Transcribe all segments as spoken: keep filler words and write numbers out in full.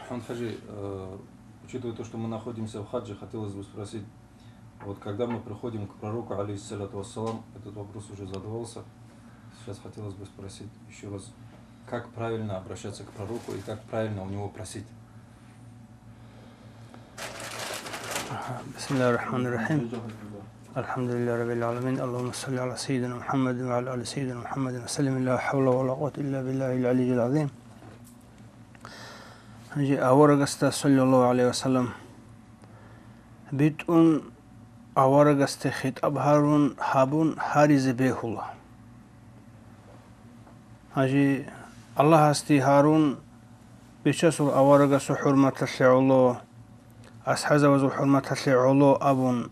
Хан Хаджи, э, учитывая то, что мы находимся в хаджи, хотелось бы спросить, вот когда мы приходим к пророку, алейхиссалату вассалам, этот вопрос уже задавался, сейчас хотелось бы спросить еще раз, как правильно обращаться к пророку и как правильно у него просить? بسم الله الرحمن الرحيم. الحمد لله رب العالمين. اللهم صل على سيدنا محمد وعلى آل سيدنا محمد وسلم. لا حول ولا قوة إلا بالله العلي العظيم. Гьанже аварагасда, саллаллагьу гӀалайгьи ва саллам, битӀун, аварагасде хитӀаб гьарун, гьабун гьаризе бегьула. Гьанже Аллагьасде гьарун, Бичасул аварагасул хӀурматалъе гӀоло, асхӀазавазул хӀурматалъе гӀоло абун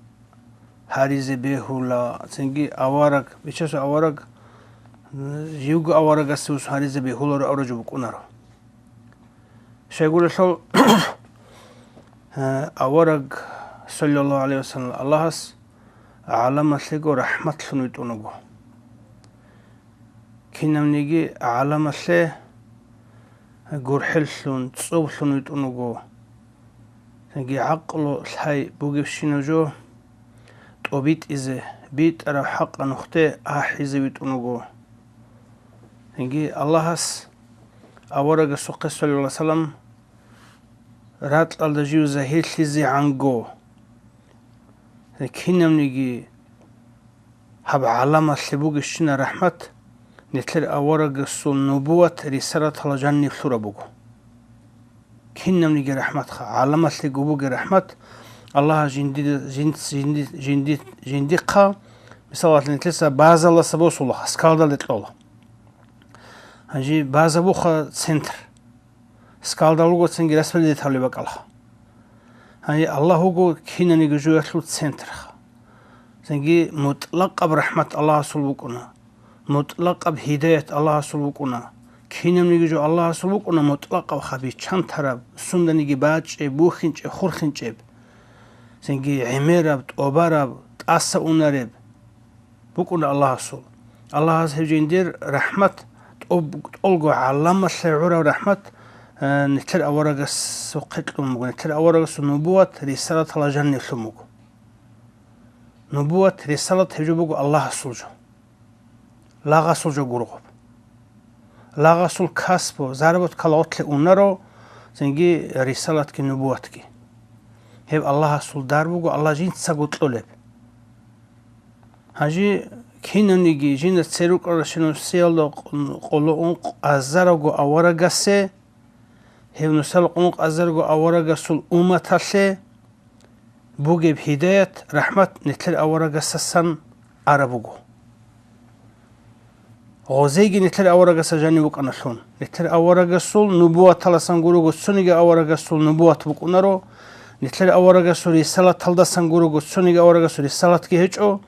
гьаризе бегьула, цинги авараг, Бичасул авараг, живго аварагасе ус гьаризе бегьуларо абураб жо букӀунаро. Щайгурелъул, э, авараг, саллаллагьу гӀалайгьи ва саллам, Аллагьас гӀаламалъего рахӀматлъун витӀун вуго. Кинабниги гӀаламалъе гурхӀеллъун, цӀоблъун витӀун вуго. Цинги гӀакълу лъай бугебщинаб жо тӀобитӀизе, битӀараб хӀакъа нухде ахӀизе витӀун вуго. Цинги Аллагьас аварагасухъе, саллаллагьу гӀалайгьи ва саллам, ракьалда жив загьирлъизегӀанго, кинабниги гьаб гӀаламалъе бугебщинаб рахӀмат, нилъер аварагасул нубуват, рисалаталда жаниб лъураб буго. Кинабниги рахӀматха, гӀаламалъего бугеб рахӀмат, Аллагьас жинди-, жин-, жинди-, жинди-, жиндихъа, мисалалъе, нилъеца базалдаса босула, скалдалде кьола. Гьанже база буха центр. Скалдал руго цинги распределить гьабулеб бакӀалха. Гьанже Аллагь вуго кинабниги жоялъул центрха. Цинги мутӀлакъаб рахӀмат Аллагьасул букӀуна, мутӀлакъаб гьидаят Аллагьасул букӀуна, кинабниги жо Аллагьасул букӀуна, мутӀлакъаб хабичантараб, сунданиги бачӀеб, бухьинчӀеб, хурхинчӀеб, цинги гӀемераб, тӀубараб, тӀаса унареб букӀуна Аллагьасул. Аллагьас гьев жиндир рахӀмат, тӀоб-, тӀолго гӀаламалъе гӀурав рахӀмат, э, нилъер аварагасухъе кьун буго, нилъер аварагасул нубуват, рисалаталда жаниб лъун буго. Нубуват, рисалат гьеб жо буго Аллагьасул жо. Лагъасул жо гургъуб. Лагъасул касбу, заработкал гъорлъе унаро, цинги рисалатги нубуватги. Гьеб Аллагьасул дар буго, Аллагь жинцаго кьолеб. Гьанже кинабниги жинда церукӀаращинаб нусиялда къ-, къоло ункъазарго аварагасе, гьев нусал къункъазарго аварагасул умматалъе бугеб гьидаят, рахӀмат нилъер аварагасасан араб буго. Гъозейги нилъер аварагасда жаниб букӀаналъун. Нилъер аварагасул нубуваталасан гурого цониги аварагасул нубуват букӀунаро, нилъер аварагасул рисалаталдасан гурого цониги аварагасул рисалатги гьечӀо,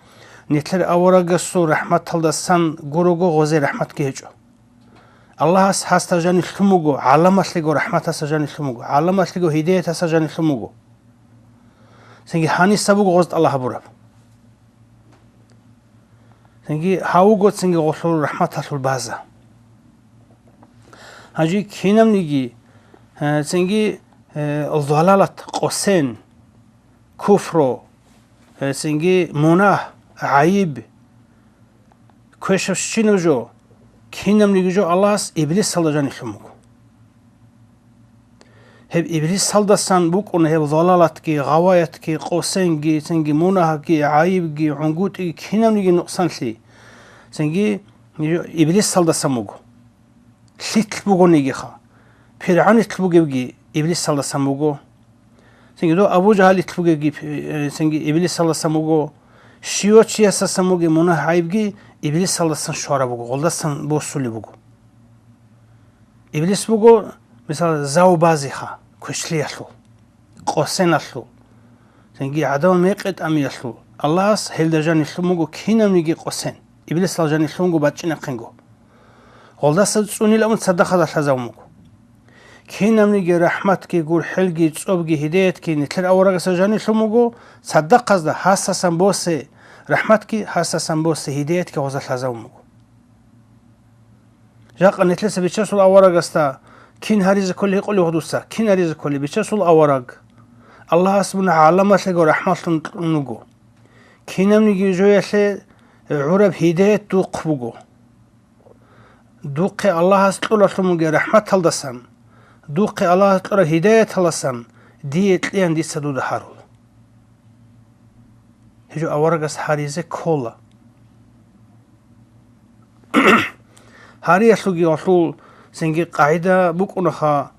нилъер аварагасул рахӀматалдасан гурого гъозей рахӀматги гьечӀо. Аллагьас гьасда жаниб лъун буго, гӀаламалъего рахӀмат гьасда жаниб лъун буго, гӀаламалъего гьидаят гьасда жаниб лъун буго. Цинги гьаниса буго гъоз тӀалаб гьабураб. Цинги гьав вуго цинги гъолъул рахӀматалъул база. Гьанже кинабниги, э, цинги, э, залалат, къосен, куфру, э, цинги мунагь, гӀайиб, квешабщинаб жо, кинабниги жо Аллагьас иблисалда жаниб лъун буго. Гьеб иблисалдасан букӀуна гьеб залалатги, гъаваятги, къосенги, цинги мунагьги, гӀайибги, гӀунгутӀиги, кинабниги нукъсанлъи. Цинги иблисалдасан буго. Лъилъ бугонигиха. ПиргӀанилъ бугебги иблисалдасан буго. Цинги дов Абу Жагьалилъ бугебги, э, цинги иблисалдасан буго. Щивав чиясасан бугеб мунагь-гӀайибги иблисалдасан щвараб буго, гъолдасан босулеб буго. Иблис буго, мисал, завбазиха, квешлъиялъул, къосеналъул, цинги гӀадамал мекъи тӀамиялъул. Аллагьас гьелда жаниб лъун буго кинабниги къосен, иблисалда жаниб лъун буго бачӀинахъинго. Гъолдаса цӀунилан цадахъазда лъазабун буго. Кинабниги рахӀматги, гурхӀелги, цӀобги, гьидаятги нилъер аварагасда жаниб лъун буго, цадахъазда гьасасан босе рахӀматги, гьасасан босе гьидаятги гъозда лъазабун буго. Жакъа нилъеца Бичасул аварагасда Кин гьаризе кколей гьикъулев дуца? Кин гьаризе кколей? Бичасул авараг. Аллагьас мун гӀаламалъего рахӀматлъун кьун вуго. Кинабниги жоялъе гӀураб гьидаят духъ буго. Духъе Аллагьас кьуралъун бугеб рахӀматалдасан, духъе Аллагьас кьураб гьидаяталасан дие кьеян дица дуда гьарула. Гьеб жо аварагас гьаризе ккола. Гьариялъулги гьалъул цинги къагӀида букӀунаха,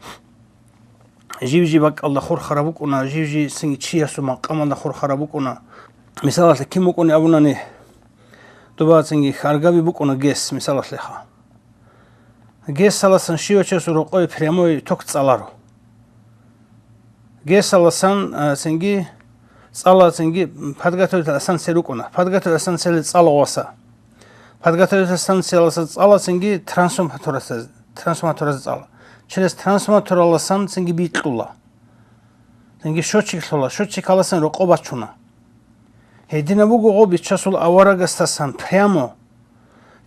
жив-жив бакӀалда хурхараб букӀуна, жив-жив цинги чиясул макъамалда хурхараб букӀуна. Мисалалъе, кин букӀуни абунани, дуба цинги хьаргаби букӀуна гес, мисалалъеха. Гесаласан щивачасул рокъове прямой ток цӀаларо. Гесаласан, а, цинги цӀала цинги подготовительная станция рукӀуна. Подготовительная станциялъе цӀала гъваса. Подготовительная станцияласа цӀала цинги трансформатораса, трансформатораса цӀала. Через трансформатораласан цинги бикьула. Цинги счётчик лъула, счётчикаласан рокъо бачуна. Гьединаб буго гъо бичасул аварагасдасан прямо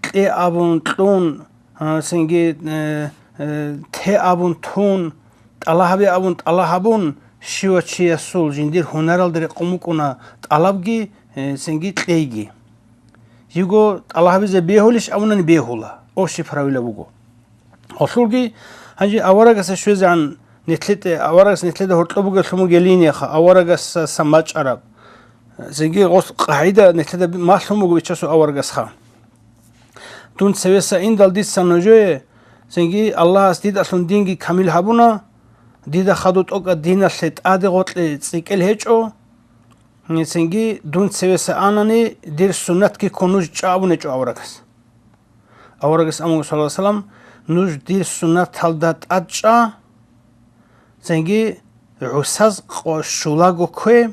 кье абун кьун, а, цинги, э, э, те абун тун, тӀала гьабе абун тӀала гьабун, щивачиясул жиндир гьунаралда рекъон букӀуна тӀалабги, э, цинги кьейги. Жиго тӀала гьабизе бегьулищ абунани бегьула, общий правила буго. Гъолъулги гьанже аварагасе щвезегӀан нилъеде, аварагас нилъеда гьоркьоб бугеблъун бугел линияха, аварагасасан бачӀараб. Цинги гъос къагӀида нилъеда малъун буго бичасул аварагасха. Дун цевеса индал дица нужее, цинги Аллагьас дидалъун динги камил гьабуна, дида хадуб тӀокӀаб диналъе тӀаде гъоркье цӀикӀкӀел гьечӀо, цинги дун цевеса анани, дир суннатги ккун нуж чӀа абун гьечӀо аварагас. Аварагас амуго, саллаллагьу гӀалайгьи ва саллам, нуж дир суннаталда тӀад чӀа, цинги гӀусаз къо-, щулаго ккве,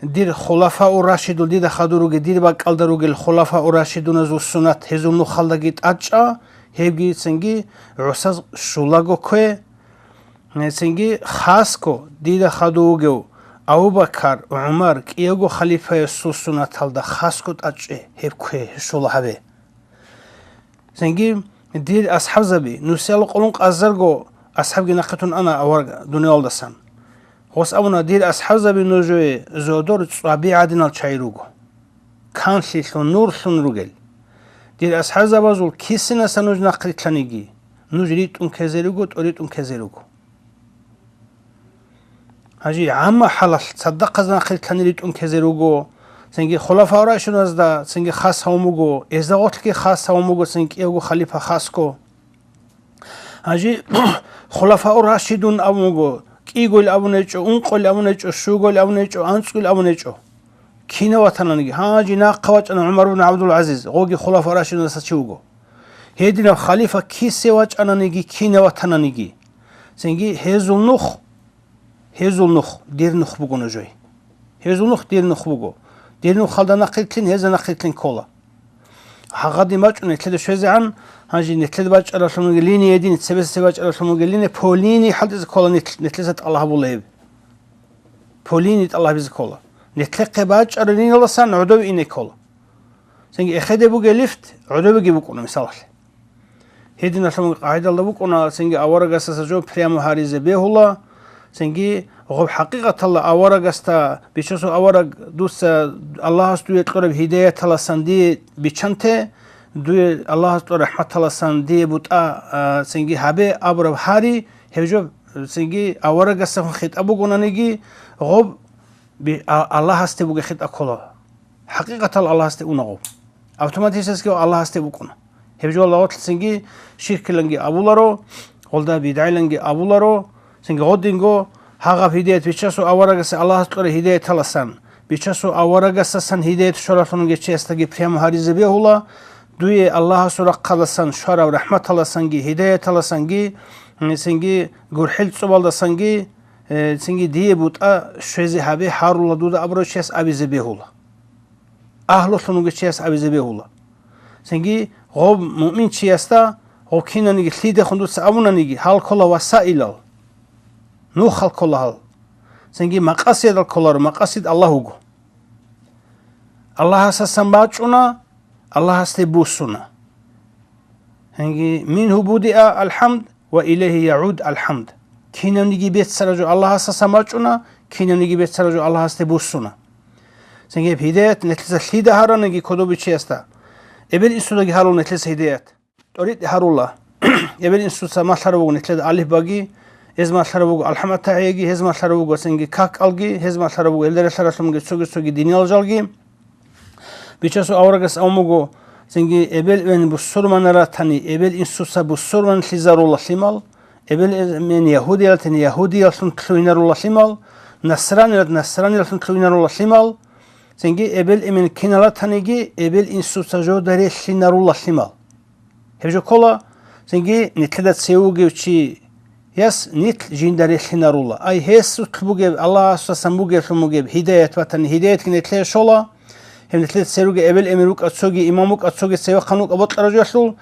дир хулафау рашидул дида хадур ругел, дир бакӀалда ругел хулафау рашидуназул суннат гьезул нухалдаги тӀад чӀа, гьебги цинги гӀусаз щулаго ккве, цинги хасго дида хадув вугев Абу-Бакар, ГӀумар, кӀиявго халифаясул суннаталда хасго тӀад чӀе, гьеб ккве, щула гьабе. Цинги дир асхӀабзаби, нусиялда къулун къазарго асхӀабги нахъе тун ана авараг дуниялдасан. Гъос абуна, дир асхӀабзаби нужее зодор цӀваби гӀадинал чагӀи руго. Канлъилъун, нурлъун ругел. Дир асхӀабзабазул кисинаса нуж нахърилълъаниги, нуж ритӀун ккезе руго, тӀоритӀун ккезе руго. Гьанже гӀамма хӀалалъ цадахъазда нахърилълъани ритӀун ккезе руго, цинги хулафау рашидуназда цинги хас гьавун буго, гьезда гъорлъги хас гьавун буго, цинги кӀиявго халифа хасго. Гьанже хулафау рашидун абун буго, кӀигойил абун гьечӀо, ункъойил абун гьечӀо, щугойил абун гьечӀо, анцӀгойил абун гьечӀо. Кинав ватананиги, гьанже нахъа вачӀана ГӀумар ибн ГӀабдул-ГӀазиз, гъоги хулафа рашидунаса чи вуго. Гьединаб халифа кисе вачӀананиги, кинав ватананиги, цинги гьезул нух, гьезул нух, дир нух буго нужее. Гьезул нух, дир нух буго. Дир нухалда нахърилълъин, гьезда нахърилълъин ккола. Гьагъадин бачӀун нилъеда щвезегӀан, гьанже нилъеда бачӀаралъун вугел линия гьедин, цебесеб бачӀаралъун вугел линия, по линии хӀалтӀизе ккола нилъ-, нилъеца тӀалаб гьабула гьеб. По линии тӀалаб гьабизе ккола. Нилъехъе бачӀараб линияласан гӀодов ине ккола. Цинги эхеде бугеб лифт гӀодобиги букӀуна, мисалалъе. Гьединалъун къагӀидалда букӀуна, цинги аварагасдаса жо прямо гьаризе бегьула, цинги гъоб хӀакъикъаталда аварагасда, бичасул авараг, дуца Аллагьас дуе кьураб гьидаяталасан дие биччанте, дуе Аллагьас кьураб рахӀматаласан дие бутӀа, а, цинги гьабе абураб гьари, гьеб жо цинги аварагасдехун хитӀаб бугонаниги, гъоб би-, а-, Аллагьасде бугеб хитӀаб ккола. ХӀакъикъатал Аллагьасде уна гъоб. Автоматически Аллагьасде букӀуна. Гьеб жо лагъотлъи цинги ширкиланги абуларо, гъолда бидгӀиланги абуларо, цинги гъодинго гьагъаб гьидаят бичасул аварагасе Аллагьас кьураб гьидаяталасан, бичасул аварагасасан гьидаят щваралъун вугев чиясдаги прямо гьаризе бегьула, дуе Аллагьасул рахъаласан щвараб рахӀматаласанги гьидаяталасанги, цинги гурхӀел цӀубалдасанги, э, цинги дие бутӀа щвезе гьабе гьарула дуда абурав чияс абизе бегьула. Агьлулъун вугев чияс абизе бегьула. Цинги гъоб муъмин чиясда, гъоб кинаниги лъидехун дуца абунаниги, гьал ккола васаилал. Нухал ккола гьал. Цинги макъасидал кколаро, макъасид Аллагь вуго. Аллагьасасан бачӀуна, Аллагьасде буссуна. Цинги, мингьу будиа алхӀамд, Ва илайгьи ягӀуд алхӀамд. Кинавниги беццараб жо Аллагьасдасан бачӀуна, кинавниги беццараб жо Аллагьасде буссуна. Цинги гьеб гьидаят нилъеца лъида гьараниги кодобичиясда, эбел-инсудаги гьарул нилъеца гьидаят. ТӀоритӀи гьарула. Эбел-инсуца малъараб буго нилъеда алифбаги, гьез малъараб буго алхӀаматагьияги, гьез малъараб буго цинги каккалги, гьез малъараб буго гьелда релълъаралъунги цоги-цоги диниял жалги. Бичасул аварагас абун буго, цинги эбел-эмен бусурманал ратани, эбел-инсуца бусурманлъизарула лъимал, эбел-эмен ягьудиялтани ягьудияллъун лъугьинарула лъимал, насраниялт насранияллъун лъугьинарула лъимал, цинги эбел-эмен кинал ратаниги эбел-инсуца жода релълъинарула лъимал. Гьеб жо ккола, цинги нилъеда цеве вугев чи яс нилъ жинда релълъинарула. Ай, гьесулъ бугеб, Аллагьасдасан бугеблъун бугеб гьидаят батани, гьидаятги нилъее щола. Гьеб нилъеда церуги эбел-эмен рукӀа цоги, имам вукӀа цоги, цевехъан вукӀа бокьарав жоялъул,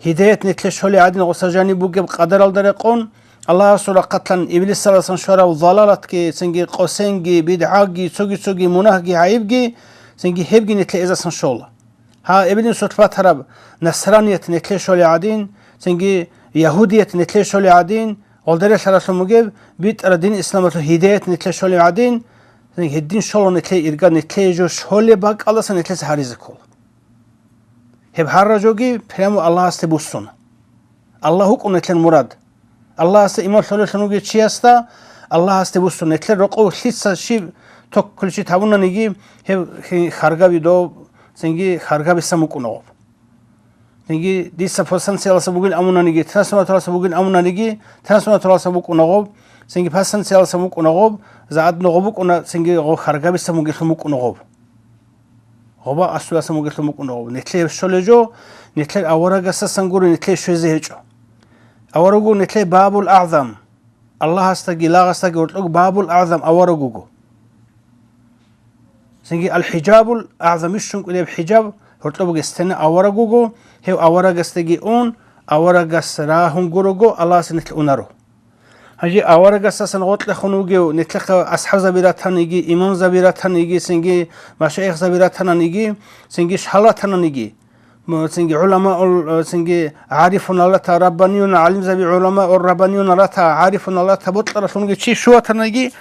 гьидаят нилъее щолеб гӀадин гъоса жаниб бугеб къадаралда рекъон, Аллагьасул рахъалъан иблисаласан щварав залалатги, цинги къосенги, бидгӀаги, цоги-цоги мунагьги, гӀайибги, цинги гьебги нилъее эзасан щола. Гьа, эбел-инсулъ батараб насраният нилъее щолеб гӀадин, цинги ягьудият нилъее щолеб гӀадин, гъолда релълъаралъун бугеб битӀараб дин исламалъул гьидаят нилъее щолеб гӀадин, цинги гьедин щола нилъее ирга, нилъее жо щолеб бакӀалдаса нилъеца гьаризе ккола. Гьеб гьарра жоги прямо Аллагьасде буссуна. Аллагь вукӀун нилъер мурад. Аллагьасда иман лъолеллъун вугев чиясда Аллагьасде буссун, нилъер рокъов лъица щиб ток включить гьабунаниги, гьеб хи-, харгаби доб, цинги харгабисан букӀуна гъоб. Цинги дица подстанцияласа бугин амунаниги, трансформатораласа бугин амунаниги, трансформатораласа букӀуна гъоб, цинги подстанцияласа букӀуна гъоб, загӀад ногъо букӀуна, цинги гъоб харгабисан бугеллъун букӀуна гъоб. Гъоба асуласан бугелъун букӀун гъоб. Нилъее щолеб жо, нилъер аварагасасан гуро нилъее щвезе гьечӀо. Авараг вуго нилъее Бабул АгӀзам. Аллагьасдаги лагъасдаги гьоркьоб Бабул АгӀзам авараг вуго. Цинги Ал-ХӀижабул АгӀзам, бищун кӀудияб хӀижаб, гьоркьоб бугеб стена авараг вуго, гьев аварагасдаги ун, аварагас рагьун гурого, Аллагьасе нилъ унаро. Гьанже аварагасдасан гъоркьехун вугев, нилъехъа асхӀабзаби ратаниги, имамзаби ратаниги, цинги машаихзаби ратананиги, цинги щал ратананиги, м-, цинги гӀуламаул, цинги гӀарифуналлата, раббаниюн гӀалимзаби, гӀуламаул раббаниюн рата, гӀарифуналлата бокьаралъунги чи щуватанаги,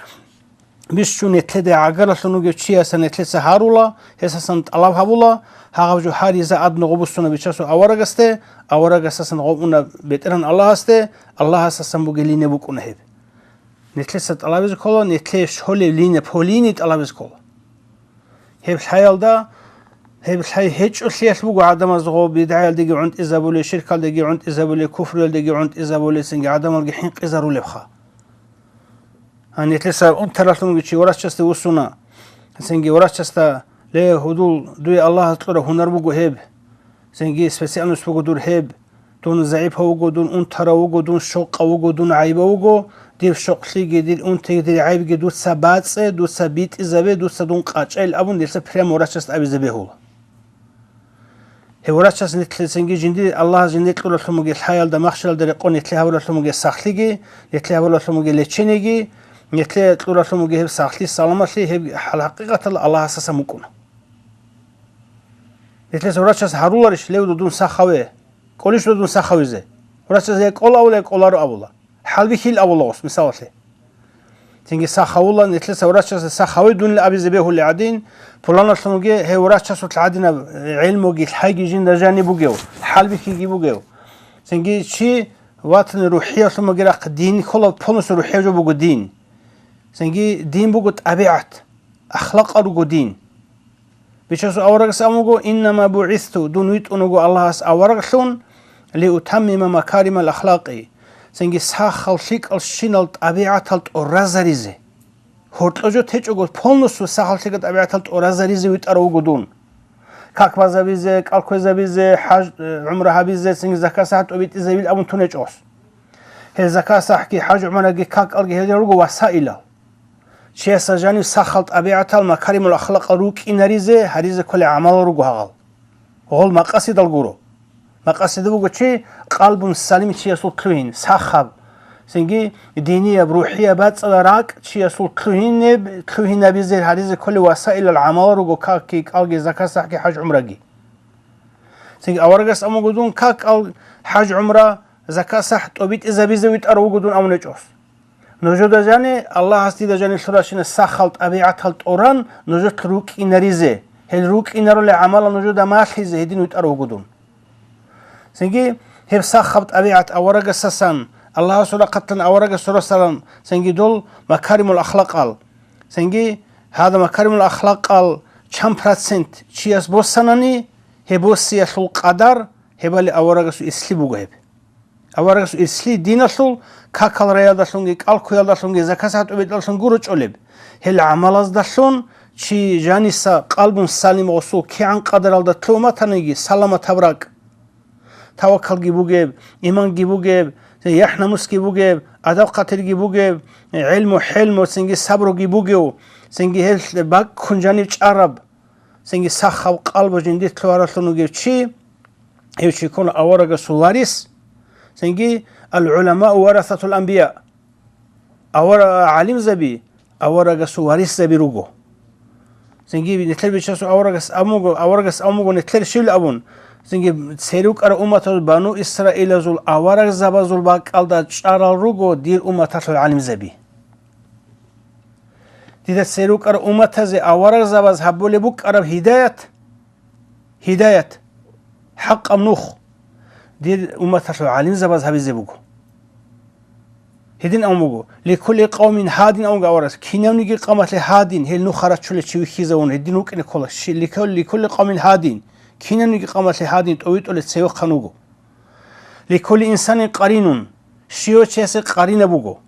бищун нилъеда гӀагаралъун вугев чиясда нилъеца гьарула, гьесасан тӀалаб гьабула, гьагъаб жо гьаризе гӀадин гъоб буссуна Бичасул аварагасде, аварагасдасан гъоб уна БетӀергьан Аллагьасде, Аллагьасдасан бугеб линия букӀуна гьеб. Нилъеца тӀалабизе ккола, нилъее щолеб линия, по линии тӀалабизе ккола. Гьеб лъаялда, гьеб лъай гьечӀолъиялъ буго гӀадамаз гъоб бидгӀаялдеги гӀунтӀизабулел, ширкалдеги гӀунтӀизабулел, куфруялдеги гӀунтӀизабулел, цинги гӀадамалги хӀинкъизарулебха. Гьанже нилъеца унтаралъунги чи врачасде вуссуна. Цинги врачасда: «Ле, гьудул, дуе Аллагьас кьураб гьунар буго гьеб. Цинги специальность буго дур гьеб. Дун загӀипав вуго, дун унтарав вуго, дун щокъав вуго, дун гӀайибав вуго. Дир щокълъиги, дир унтиги, дир гӀайибги дуца бацӀцӀе, дуца битӀизабе, дуца дун къачӀайил», — абун, нилъеца прямо врачасда абизе бегьула. Гьев врачас нилъецинги жиндир Аллагьас жиндир кьуралъун бугеб лъаялда, махщелалда рекъон нилъее гьабуралъун бугеб сахлъиги, нилъее гьабуралъун бугеб лечениеги, нилъее кьуралъун бугеб гьеб сахлъи-саламалъи гьеб хӀал-хӀакъикъаталда Аллагьасдасан букӀуна. Нилъеца врачас гьаруларищ, ле, дудун сах гьаве? КӀолищ дудун сах гьавизе? Врачас я кӀола абула, я кӀоларо абула. ХӀалбихьил абула гъос, мисалалъе. Цинги сах гьавула, нилъеца врачасда сах гьаве дунил абизе бегьулеб гӀадин, пуланалъунги гьев врачасулъ гӀадинаб гӀелмуги лъайги жинда жаниб бугев, хӀалбихьиги бугев. Цинги чи ватани рухӀиялъун бугеб рахъ дин ккола, полностью рухӀияб жо буго дин. Цинги дин буго тӀабигӀат, ахлакъал руго дин. Бичасул аварагас абун буго: «Иннама бугӀисту», дун витӀун вуго Аллагьас авараглъун, «лиутаммима макаримал ахлакъи», цинги сахал лъикӀал щинал тӀабигӀатал тӀоразаризе. Гьоркьо жо течӀого, полностью сахал лъикӀал тӀабигӀатал тӀоразаризе витӀарав вуго дун. Как базабизе, кӀал кквезабизе, хӀаж, э, гӀумра гьабизе, цинги закат-сахӀ тӀобитӀизабил абун тун гьечӀо. Гьел закат-сахӀги, хӀаж-гӀумраги, как-кӀалги гьел руго васаилал. Чиясда жаниб сахал тӀабигӀатал, макаримул ахлакъал рукӀинаризе гьаризе кколел гӀамалал руго гьагъал. Гъол макъасидал гуро. Макъасида буго чи къалбун салим чиясул лъугьин, сахаб, цинги динияб, рухӀияб бацӀцӀадаб ракӀ чиясул лъугьинеб, лъугьинабизе гьаризе кколел васаилал гӀамалал руго какги, кӀалги, закат-сахӀги, хӀаж-гӀумраги. Цинги аварагас абун буго дун как-кӀал, хӀаж-гӀумра, закат-сахӀ тӀобитӀизабизе витӀарав вуго дун абун гьечӀо. Нужеда жани, Аллагьас дида жани лъуращина сахал тӀабигӀатал тӀоран нужелъ рукӀинаризе, гьел рукӀинарулел гӀамалал нужеда малъизе гьедин витӀарав вуго дун. Цинги гьеб сахаб тӀабигӀат аварагасасан, Аллагьасул рахъалъан аварагасул расалан, цинги дол макаримул ахлакъал. Цинги гьада макаримул ахлакъал чан процент чияс босанани, гьеб босиялъул къадар гьебали аварагасул ислъи буго гьеб. Аварагасул ислъи диналъул какал раялдалъунги, кӀалкуялдалъунги, закат-сахӀ тӀубитӀалъун гуро чӀолеб. Гьел гӀамалаздалъун чи жаниса къалбун салим гъосул кигӀан къадаралда лъугьун батаниги, саламатаб ракӀ. Таваккалги бугеб, иманги бугеб, яхӀ-намусги бугеб, адаб-хъатирги бугеб, гӀелму-хӀелму, цинги сабруги бугев, цинги гьел бакӀкун жанив чӀараб, цинги сахаб къалбу жиндир лъугьаралъун вугев чи, гьев чи ккола аварагасул варис, цинги, «Ал-гӀуламау варасатул анбия», авара-, гӀалимзаби аварагасул варисзаби руго. Цинги нилъер бичасул аварагас абун буго, аварагас абун буго нилъер щивли абун, цинги церукӀараб умматазул бану Исраилазул аварагзабазул бакӀалда чӀарал руго дир умматалъул гӀалимзаби. Дида церукӀараб умматазе аварагзабаз гьабулеб букӀараб гьидаят, гьидаят, хӀакъаб нух, дир умматалъул гӀалимзабаз гьабизе буго. Гьедин абун буго, «Ликулли къавмин гьадин», абун буго аварагас, кинавниги къамалъе гьадин, гьел нуха рачулел чи вихьизавун, гьедин вукӀине ккола, щи-, ликул-, «Ликулли къавмин гьадин», кинавниги къамалъе гьадин тӀовитӀулел цевехъан вуго. «Ликулли инсанин къаринун», щивав чиясе къарина буго.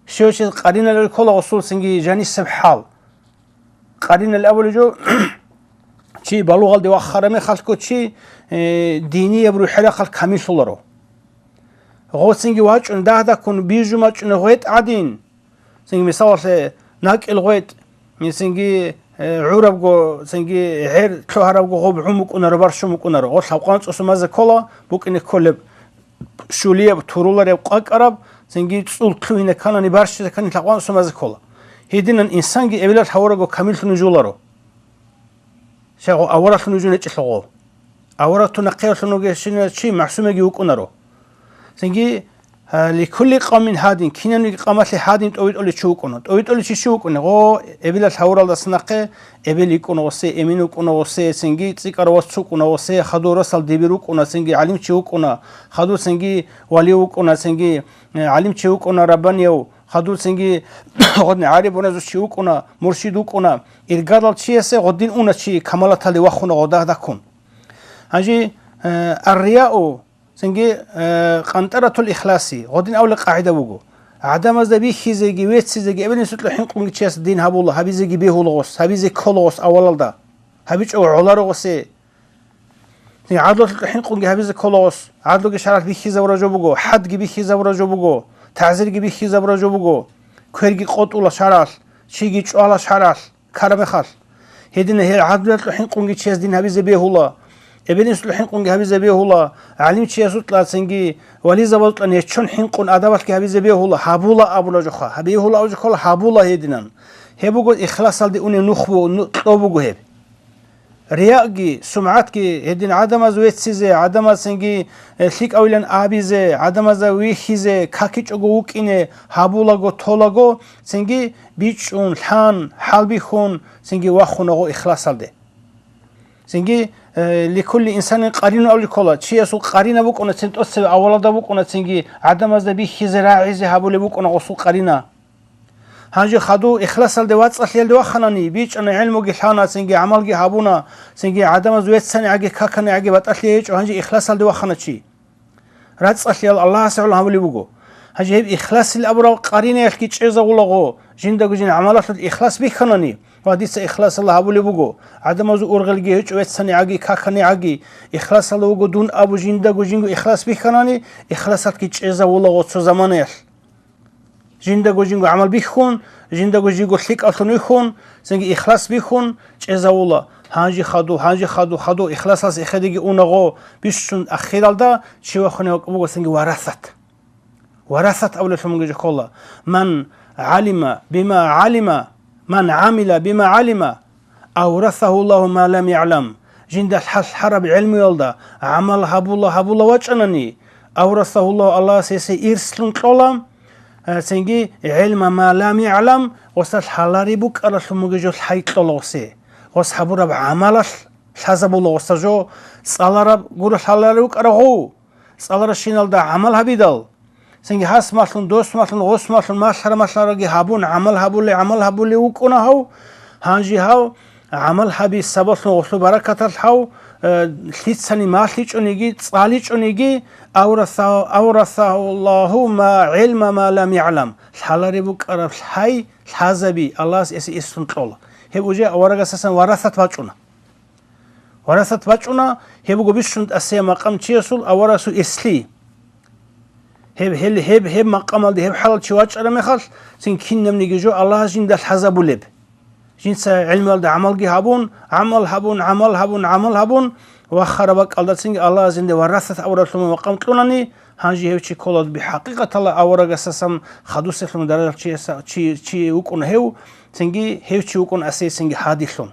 Щивав чиясе къаринал ккола гъосул цинги жанисеб хӀал. Къаринал абулеб жо, чи балугъалде вахъараб мехалъго чи, э, динияб рухӀ-рахъалъ камиллъуларо. Гъо цинги вачӀун, дагь-дагьккун бижун вачӀунеб гъветӀ гӀадин, цинги, мисалалъе, накӀкӀел гъветӀ, цинги, э, гӀурабго, цинги гӀер лъугьарабго гъоб гӀум букӀунаро, барщун букӀунаро. Гъо лъабкъоялда цӀусун базе ккола, букӀине кколеб щулияб, турулареб, къвакӀараб, цинги цӀул лъугьине кканани, барщизе ккани лъабкъоялда цӀусун базе ккола. Гьединан инсанги эбелалъ гьавурабго камиллъун вужуларо. Щай гъо аваралъун вужун гьечӀелъул гъо. Аварагтун нахъеялъун вугевщинав чи магӀсумеги вукӀунаро. Цинги, а, «Ликулли къавмин гьадин», кинавниги къамалъе гьадин тӀовитӀулев чи вукӀуна. ТӀовитӀулев чи щив вукӀуна? Гъо, эбелалъ гьавуралдаса нахъе эбел йикӀуна гъосе, эмин вукӀуна гъосе, цинги цӀикӀкӀарав вас вукӀуна гъосе, хадур расал дибир вукӀуна, цинги гӀалимчи вукӀуна, хадур цинги вали вукӀуна, цинги, э, гӀалимчи вукӀуна раббанияв, хадур цинги гъодин гӀариб ваназул чи вукӀуна, муршид вукӀуна. Иргадал чиясе гъодин уна чи камалаталде вахуна гъо дагь-дагьккун. Гьанже, э, ар-рияу, цинги, э, къантӀаратул ихласи, гъодин авлеб къагӀида буго. ГӀадамазда бихьизеги, веццизеги, эбел-инсулъа хӀинкъунги чияс дин гьабула, гьабизеги бегьула гъос, гьабизе ккола гъос авалалда. ГьабичӀого гӀоларо гъосе. Гьадулалъухъ хӀинкъунги гьабизе ккола гъос. Гьадулги шаргӀалъ бихьизабураб жо буго, хӀадги бихьизабураб жо буго, тагӀзирги бихьизабураб жо буго, кверги къотӀула шаргӀалъ, чиги чӀвала шаргӀалъ, ккараб мехалъ. Гьедина гьел гьадулалъухъ хӀинкъунги чияс дин гьабизе бегьула, эбел-инсулъухъ хӀинкъунги гьабизе бегьула, гӀалимчиясулъа цинги вализабазулъа неччон хӀинкъун адабалъги гьабизе бегьула, гьабула абула жоха, гьаб-, бегьула абу жоха, гьабула гьединан. Гьеб буго ихласалде унеб нух буго, ну-, кьо буго гьеб. Рияги, сумгӀатги, гьедин гӀадамаз веццизе, гӀадамаз цинги, э, лъикӀавилан абизе, гӀадамазда вихьизе, какичӀого вукӀине, гьабулаго, толаго, цинги бичӀчӀун, лъан, хӀалбихьун, цинги вахуна гъо ихласалде. Цинги, э, «Ликулли инсанин къаринун» абулеб ккола, чиясул къарина букӀуна, цин тӀоцебе авалалда букӀуна, цинги гӀадамазда бихьизе, рагӀизе гьабулеб букӀуна гъосул къарина. Гьанже хадув ихласалде вацӀцӀалъиялде ваханани, бичӀчӀана, гӀелмуги лъана, цинги гӀамалги гьабуна, цинги гӀадамаз веццани гӀаги, какани гӀаги батӀалъи гьечӀо, гьанже ихласалде вахана чи. РацӀцӀалъиял Аллагьасе гӀоло гьабулеб буго. Гьанже гьеб ихласил абурал къаринаялъги чӀезавулаго, жиндаго жин гӀамалалъулъ ихлас бихьанани, ва дица ихласалда гьабулеб буго, гӀадамазул ургъелги гьечӀо веццани гӀаги, какани гӀаги, ихласалда вуго дун абу жиндаго жинго ихлас бихьанани, ихласалъги чӀезавулаго цо заманаялъ. Жиндаго жинго гӀамал бихьун, жиндаго жинго лъикӀавлъун вихьун, цинги ихлас бихьун чӀезавула. Гьанже хадув, гьанже хадув, хадув ихласалъ эхедеги унагъо бищун ахиралда чи вахунев вукӀун буго цинги варасат. Варасат абулелъун мунги жо ккола. Ман гӀалима бима гӀалима, ман гӀамила бима гӀалима, аврасагьу Аллагьу ма лам ягӀлам. Жинда лъалъараб гӀелмуялда гӀамал гьабула, гьабула вачӀанани, Аврасагьуллагьу, Аллагьас гьесие ирслъун кьола, э, цинги гӀилма ма лам ягӀлам, гъосда лъалареб букӀаралъун бугеб жо лъай кьола гъосе. Гъос гьабураб гӀамалалъ лъазабула гъоса жо, цӀалараб гуро лъаларев вукӀарав гъов, цӀаларащиналда гӀамал гьабидал, цинги гьас малъун, дос малъун, гъос малъун, малъара-малъараги гьабун, гӀамал гьабулей, гӀамал гьабулев вукӀуна гьав. Гьанже гьав гӀамал гьаби сабаблъун гъолъул баракаталъ гьав, э, лъицани малъичӀониги, цӀаличӀониги, авраса-, аврасагьуллагьу ма гӀилма ма лам ягӀлам, лъалареб букӀараб лъай лъазаби Аллагьас гьесие ирслъун кьола. Гьеб уже аварагасдасан варасат бачӀуна. Варасат бачӀуна, гьеб буго бищун тӀасияб макъам чиясул, аварасул ирслъи. Гьеб, гьел, гьеб, гьеб макъамалде гьеб хӀалал чи вачӀараб мехалъ, цин кинабниги жо Аллагьас жинда лъазабулеб. Жинца гӀилмалда гӀамалги гьабун, гӀамал гьабун, гӀамал гьабун, гӀамал гьабун, вахараб бакӀалда цинги Аллагьас жинда варасат аваралъун макъам кьунани, гьанже гьев чи ккола би-, хӀакъикъаталда аварагасдасан хадусеб даражалъ чияса-, чи, чи вукӀуна гьев, цинги гьев чи вукӀуна асиясенги гьадилъун.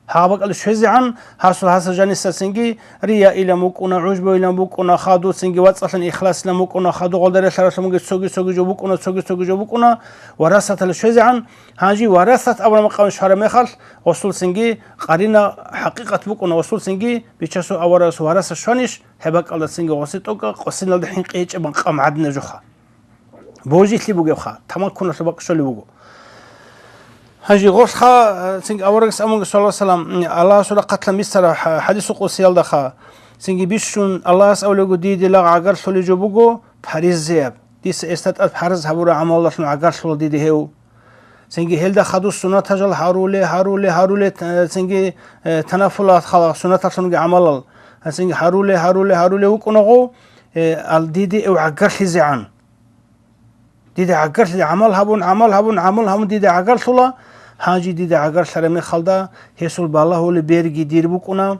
Гьаб бакӀалде щвезегӀан, гьасул гьасул жанисацинги рияилан букӀуна, гӀужбуилан букӀуна, хадуцинги вацӀцӀалъан ихласилан букӀуна, хадугъалда релълъаралъун бугеб цоги-цоги жо букӀуна, цоги-цоги жо букӀуна, варасаталде щвезегӀан, гьанже варасат абураб макъамалде щвараб мехалъ, гъосулцинги къарина хӀакъикъат букӀуна, гъосулцинги бичасул аварагасул варасат щванищ, гьеб бакӀалдацинги гъосе тӀокӀа къосиналда хӀинкъи гьечӀеб макъам гӀадинаб жоха. Божилъи бугебха, тамаккуналъул бакӀ щолеб буго. Гьанже гъолъха, э, цинги аварагас амунги, саллаллагьу гӀалайгьи ва саллам, Аллагьасул рахъалъан бицараб хӀа-, хӀадисул къудсиялдаха, цинги бищун Аллагьас абулеб буго: «Диде лагъ гӀагарлъулеб жо буго паризаяб, дица гьесда тӀад парз гьабураб гӀамалалъун гӀагарлъула диде гьев». Цинги гьелда хадуб суннатал гьаруле, гьаруле, гьаруле, э, цинги, э, танафулал хала суннаталъунги гӀамалал, э, цинги гьаруле, гьаруле, гьаруле вукӀуна гъов, э, ал диде гьев гӀагарлъизегӀан. Диде гӀагарлъи-, гӀамал гьабун, гӀамал гьабун, гӀамал гьабун диде гӀагарлъула, гьанже диде гӀагарлъараб мехалда гьесул балагьулеб берги дир букӀуна,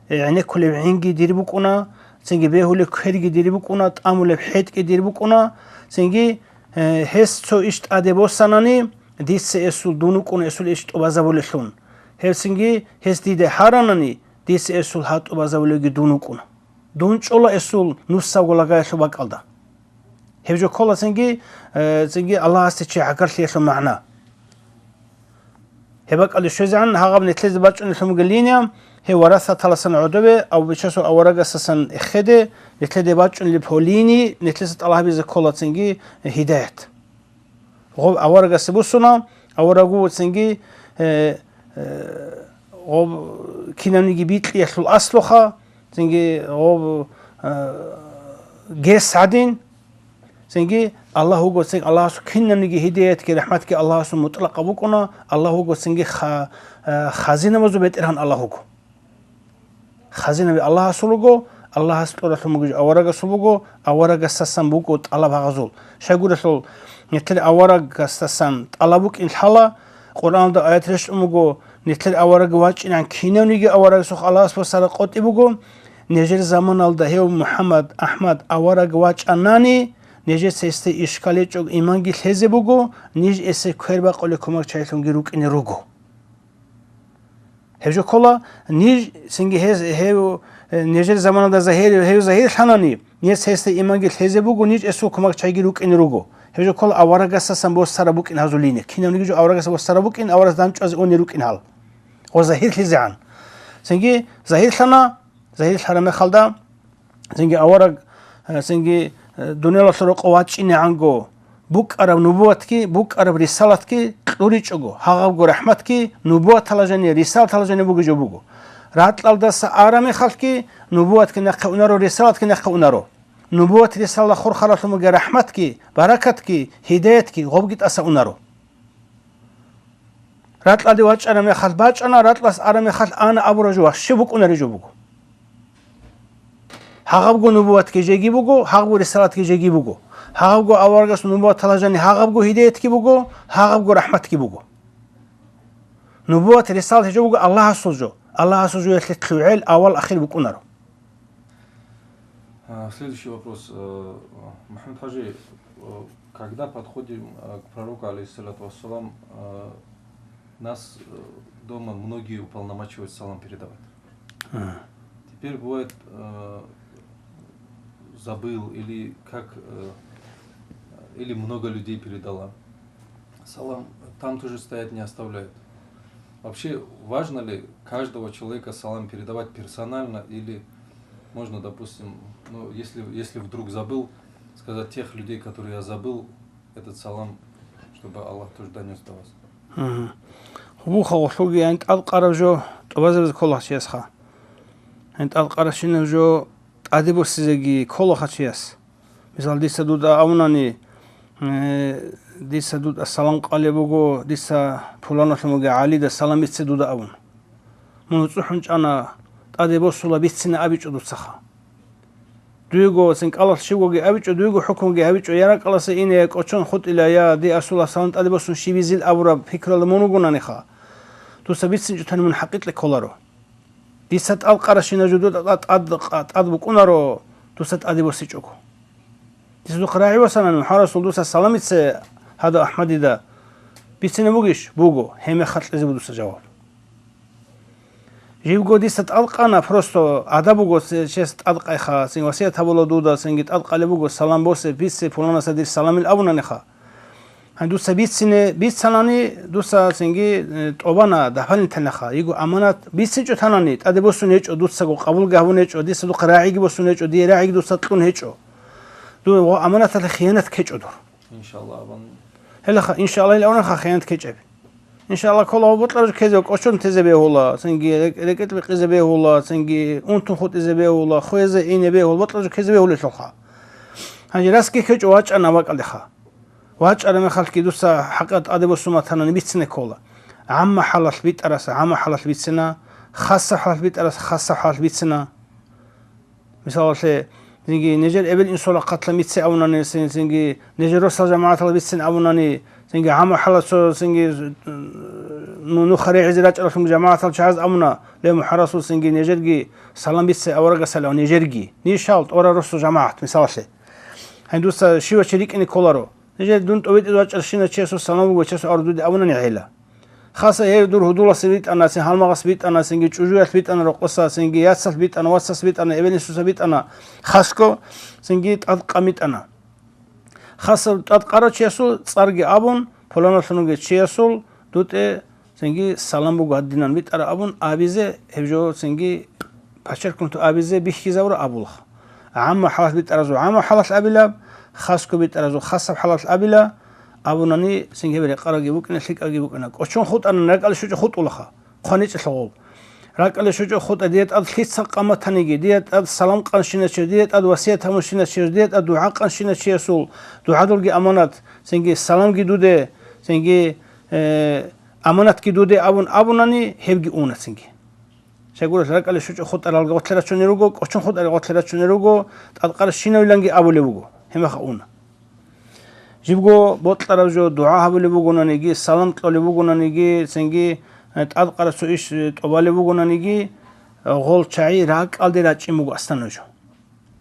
э, гӀенеккулеб гӀинги дир букӀуна, цинги бегьулеб кверги дир букӀуна, тӀамулеб хӀетӀги дир букӀуна, цинги, э, гьес цо иш тӀаде босанани, дица гьесул дун вукӀуна гьесул иш тӀубазабулелъун. Гьеб цинги гьес диде гьаранани, дица гьесул гьа тӀубазабулевги дун вукӀуна. Дун чӀола гьесул нусабго лагаялъул бакӀалда. Гьеб жо ккола цинги, э, цинги Аллагьасде чи гӀагарлъиялъул магӀна. Гьеб бакӀалде щвезегӀан гьагъаб нилъезе бачӀунелъун бугел линия, гьев варасаталасан гӀодове, Абу Бичасул аварагасдасан эхеде, нилъеде бачӀунеб гьолини, нилъеца тӀалаб гьабизе ккола цинги гьидаят. Гъоб аварагасде бусуна, аварагу цинги, э, э, гъоб кинабниги бикьиялъул аслуха, цинги гъоб, э, гес гӀадин, цинги Аллагь вуго, цинги Аллагьасул кинабниги гьидаятги рахӀматги Аллагьасул мутӀлакъа букӀуна, Аллагь вуго, цинги ха-, э, хазинабазул БетӀергьан Аллагь вуго. Хазинаби Аллагьасул руго, Аллагьас кьуралъун бугеб аварагасул буго, аварагасдасан буго тӀалаб гьагъазул. Щайгурелъул, нилъер аварагасдасан тӀалаб букӀин лъала, Къуръаналда аят рещтӀун буго, нилъер авараг вачӀинегӀан кинавниги аварагасухъ Аллагьас босара къотӀи буго, нижер заманалда гьев МухӀаммад, АхӀмад авараг вачӀанани, нижеца гьесде ишкал гьечӀого иманги лъезе буго, ниж гьесие квербакъулел кумекчагӀилъунги рукӀине руго. Гьеб жо ккола, ниж, цинги гьез, гьев, э, нижер заманалда загьир-, гьев загьирлъанани, ниж гьесда иманги лъезе буго, ниж гьесул кумекчагӀиги рукӀине руго. Гьеб жо ккола аварагасдасан босара букӀин гьазулине. Кинавниги жо аварагасда босара букӀин, аварагас данчӀвазе уни рукӀин гьал. Ва загьирлъизегӀан. Цинги загьирлъана, загьирлъараб мехалда, Цинги авараг, э, цинги, э, дуниялалъул рокъов вачӀинегӀанго, букӀараб нубуватги, букӀараб рисалатги кьуричӀого, гьагъабго рахӀматги нубуваталда жаниб, рисалаталда жаниб бугеб жо буго. Ракьалдаса араб мехалъги нубуватги нахъе унаро, рисалатги нахъе унаро. Нубуват, рисалат хурхаралъун бугеб рахӀматги, баракатги, гьидаятги гъобги тӀаса унаро. Ракьалде вачӀараб мехалъ бачӀана, ракьалдаса араб мехалъ ана абураб жо ващи букӀунареб жо буго. Гьагъабго нубуватги жеги буго, гьагъабго рисалатги жеги буго. Гьагъабго аварагас нубуваталда жаниб гьагъабго гьидаятги буго, гьагъабго рахӀматги буго. Нубуват, рисалат гьеб жо буго Аллагьасул жо. Аллагьасул жоялъе лъугӀел авал-ахир букӀунаро. А, следующий вопрос. Э, Мухаммад Хаджи, э, когда подходим, э, к пророку, алейхиссалату вассалам, э, нас, э, дома многие уполномачивают салам передавать. Ага. Теперь бывает, э, забыл или как, э, или много людей передала. Салам там тоже стоять не оставляют. Вообще, важно ли каждого человека салам передавать персонально или можно, допустим, ну, если, если вдруг забыл, сказать тех людей, которые я забыл, этот салам, чтобы Аллах тоже донёс до вас. Гьуба, гъолъулги гьаниб тӀадкъараб жо тӀубазабизе ккола чиясха. Гьаниб тӀадкъарабщинаб жо тӀаде босизеги ккола чияс. Мисал, дица дуда абунани, э, дица дуда салам кьалеб буго, дица пуланалъун вугев ГӀалида салам бице дуда абун. Мун цӀухӀун чӀана, тӀаде босула, бицине абичӀо дуцаха. Дуего цинкӀалалъ щибгоги абичӀо, дуего хӀукмуги гьабичӀо, я ракӀаласа ине, я кӀочон хутӀила, я дие асула салам тӀаде босун щибизил абураб пикрала мун вугонаниха, дуца бицинчӀо тани мун хӀакъикъе кколаро. Дица тӀадкъарабщинаб жо дуда тӀад, тӀад, тӀад букӀунаро, дуца тӀаде босичӀого. Дица духъ рагӀи васанани, МухӀаммад Расул, дуца саламице гьада АхӀмадида бицине бугищ? Буго, гьеб мехалъ кьезе буго дуца жаваб. Живго дица тӀадкъана, просто адаб буго, ци-, чияс тӀадкъайха, цин васият гьабула дуда, цинги тӀадкъалеб буго, салам босе, бице, пуланаса дир саламил абунаниха. Гьанже дуца бицине бицанани, дуца цинги, э, тӀубана, дагьбалин танаха. Йиго аманат бицинчӀо танани, тӀаде босун гьечӀо, дуцаго къабулги гьабун гьечӀо, дица духъ рагӀиги босун гьечӀо, дие рагӀиги дуца кьун гьечӀо. Дур гъо аманаталъе хиянат ккечӀо дур. Иншалла, абун. Гьелаха, иншалла, ил авнаха хиянат ккечӀеб. Иншалла, ккола гьаб бокьараб жо ккезе, кӀочон тезе бегьула, цинги рек-, рекӀелъ бикъизе бегьула, цинги унтун хутӀизе бегьула, хвезе ине бегьула, бокьараб жо ккезе бегьулелъулха. Гьанже расги ккечӀо вачӀана бакӀалдеха. ВачӀараб мехалъги дуца хӀакъат тӀаде босун батанани бицине ккола. ГӀамма хӀалалъ битӀараса гӀамма хӀалалъ бицина, хасаб хӀалалъ битӀараса хасаб хӀалалъ бицина. Мисалалъе, цинги нижер эбел-инсул рахъалъа бице абунани, цин-, цинги нижер росал жамагӀаталда бицин абунани, цинги гӀамма хӀалалъ цо, цинги, ну, нуха регӀизе рачӀаралъун жамагӀатал чагӀаз абуна, ле, МухӀаммад Расул, цинги нижерги салам бице аварагасалъ, нижерги. Нижал тӀора росул жамагӀат, мисалалъе. Гьанже дуца щивав чи рикӀкӀине кколаро. Нижер дун тӀовитӀизе вачӀарщинав чиясул салам буго, чиясул авар дуде абунани гӀела. Хаса гьев дур гьудуласе битӀана, цин гьалмагъас битӀана, цинги чӀужуялъ битӀана, рокъоса, цинги яцалъ битӀана, вацас битӀана, эбел-инсуса битӀана, хасго, цинги тӀадкъан битӀана. Хаса тӀадкъарав чиясул цӀарги абун, пуланалъун вугев чиясул дутӀе цинги салам буго гьадинан битӀараб абун абизе, гьеб жо цинги подчеркнуто абизе бихьизавура абулха. ГӀамма хӀалалъ битӀаразул гӀамма хӀалалъ абила, хасго битӀаразул хасаб хӀалалъ абила, абунани, цинги гьеб рекъарабги букӀина, лъикӀабги букӀина. КӀочон хутӀанани, ракӀалде щвечӀого хутӀулаха. Хъван гьечӀелъа гъоб. РакӀалде щвечӀого хутӀа, дие тӀад лъица къаматаниги, дие тӀад салам къанщинав чи, дие тӀад васият гьабунщинав чи, дие тӀад дугӀа къанщинав чиясул, дугӀадулги аманат, цинги саламги дуде, цинги, э, аманатги дуде абун абунани, гьебги уна цинги. Щайгурелъ ракӀалде щвечӀого хутӀаралги гъотлъе рачунел руго, кӀочон хутӀаралги гъотлъе рачунел руго, тӀадкъарабщинавиланги абулеб буго, гьебмехалъ уна. Жибго бокьараб жо, дугӀа гьабулеб бугонаниги, салам кьолеб бугонаниги, цинги, э, тӀадкъараб цо иш, э, тӀубалеб бугонаниги, э, гъол чагӀи ракӀалде рачӀин буго астанаб жо.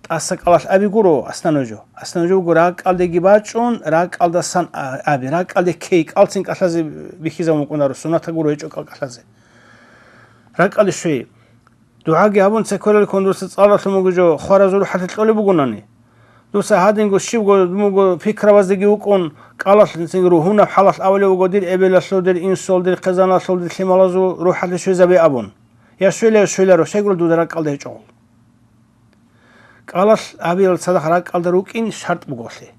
ТӀаса кӀалалъ аби гуро астанаб жо. Астанаб жо буго ракӀалдеги бачӀун, ракӀалдасан а-, аби, ракӀалде ккей, кӀалцин кӀалъазе бихьизабун букӀунаро, суннатаб гуро гьечӀо кӀал кӀалъазе. РакӀалде щвей. ДугӀаги гьабун цеколелъун дуца цӀалалъун буго жо, хваразул рухӀалъе кьолеб бугонани. Дуца гьадинго щибго муго пикраваздеги вукӀун, кӀалалъ цинги ругьунаб хӀалалъ абулеб буго, дир эбелалъул, дир инсул, дир хъизаналъул, дир лъималазул рухӀалъе щвезабе абун. Я щвела, я щвеларо, щайгурал дуда ракӀалде гьечӀогъул. КӀалалъ абиялда цадахъ ракӀалда рукӀин шартӀ буголъи.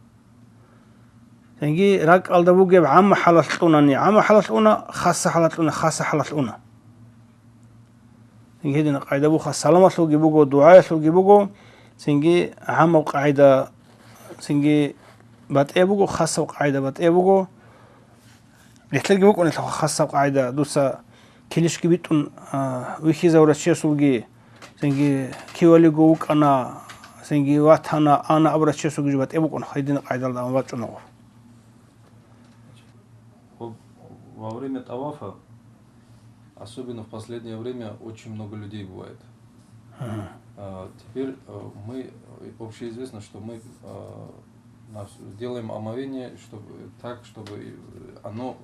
Цинги ракӀалда бугеб гӀамма хӀалалъ кьунани, гӀамма хӀалалъ уна, хасса хӀалалъ уна, хасса хӀалалъ уна. Цинги гьедина къагӀида буха, саламалъулги буго, дугӀаялъулги буго, цинги гӀаммаб къагӀида, цинги батӀияб буго, хасаб къагӀида батӀияб буго. Гьелъелги букӀунелъул хасаб къагӀида, дуца килищги битӀун, а, вихьизавурав чиясулги, цинги кивалиго вукӀана, цинги ватана, ана абурав чиясулги жо батӀияб букӀун, гьедина къагӀидалда амма бачӀунагъо. Во, во время тавафа, особенно в последнее время, очень много людей бывает. Ага. А, теперь, э, мы, э, общеизвестно, что мы, э, нас, делаем омовение, чтобы, так, чтобы, э, оно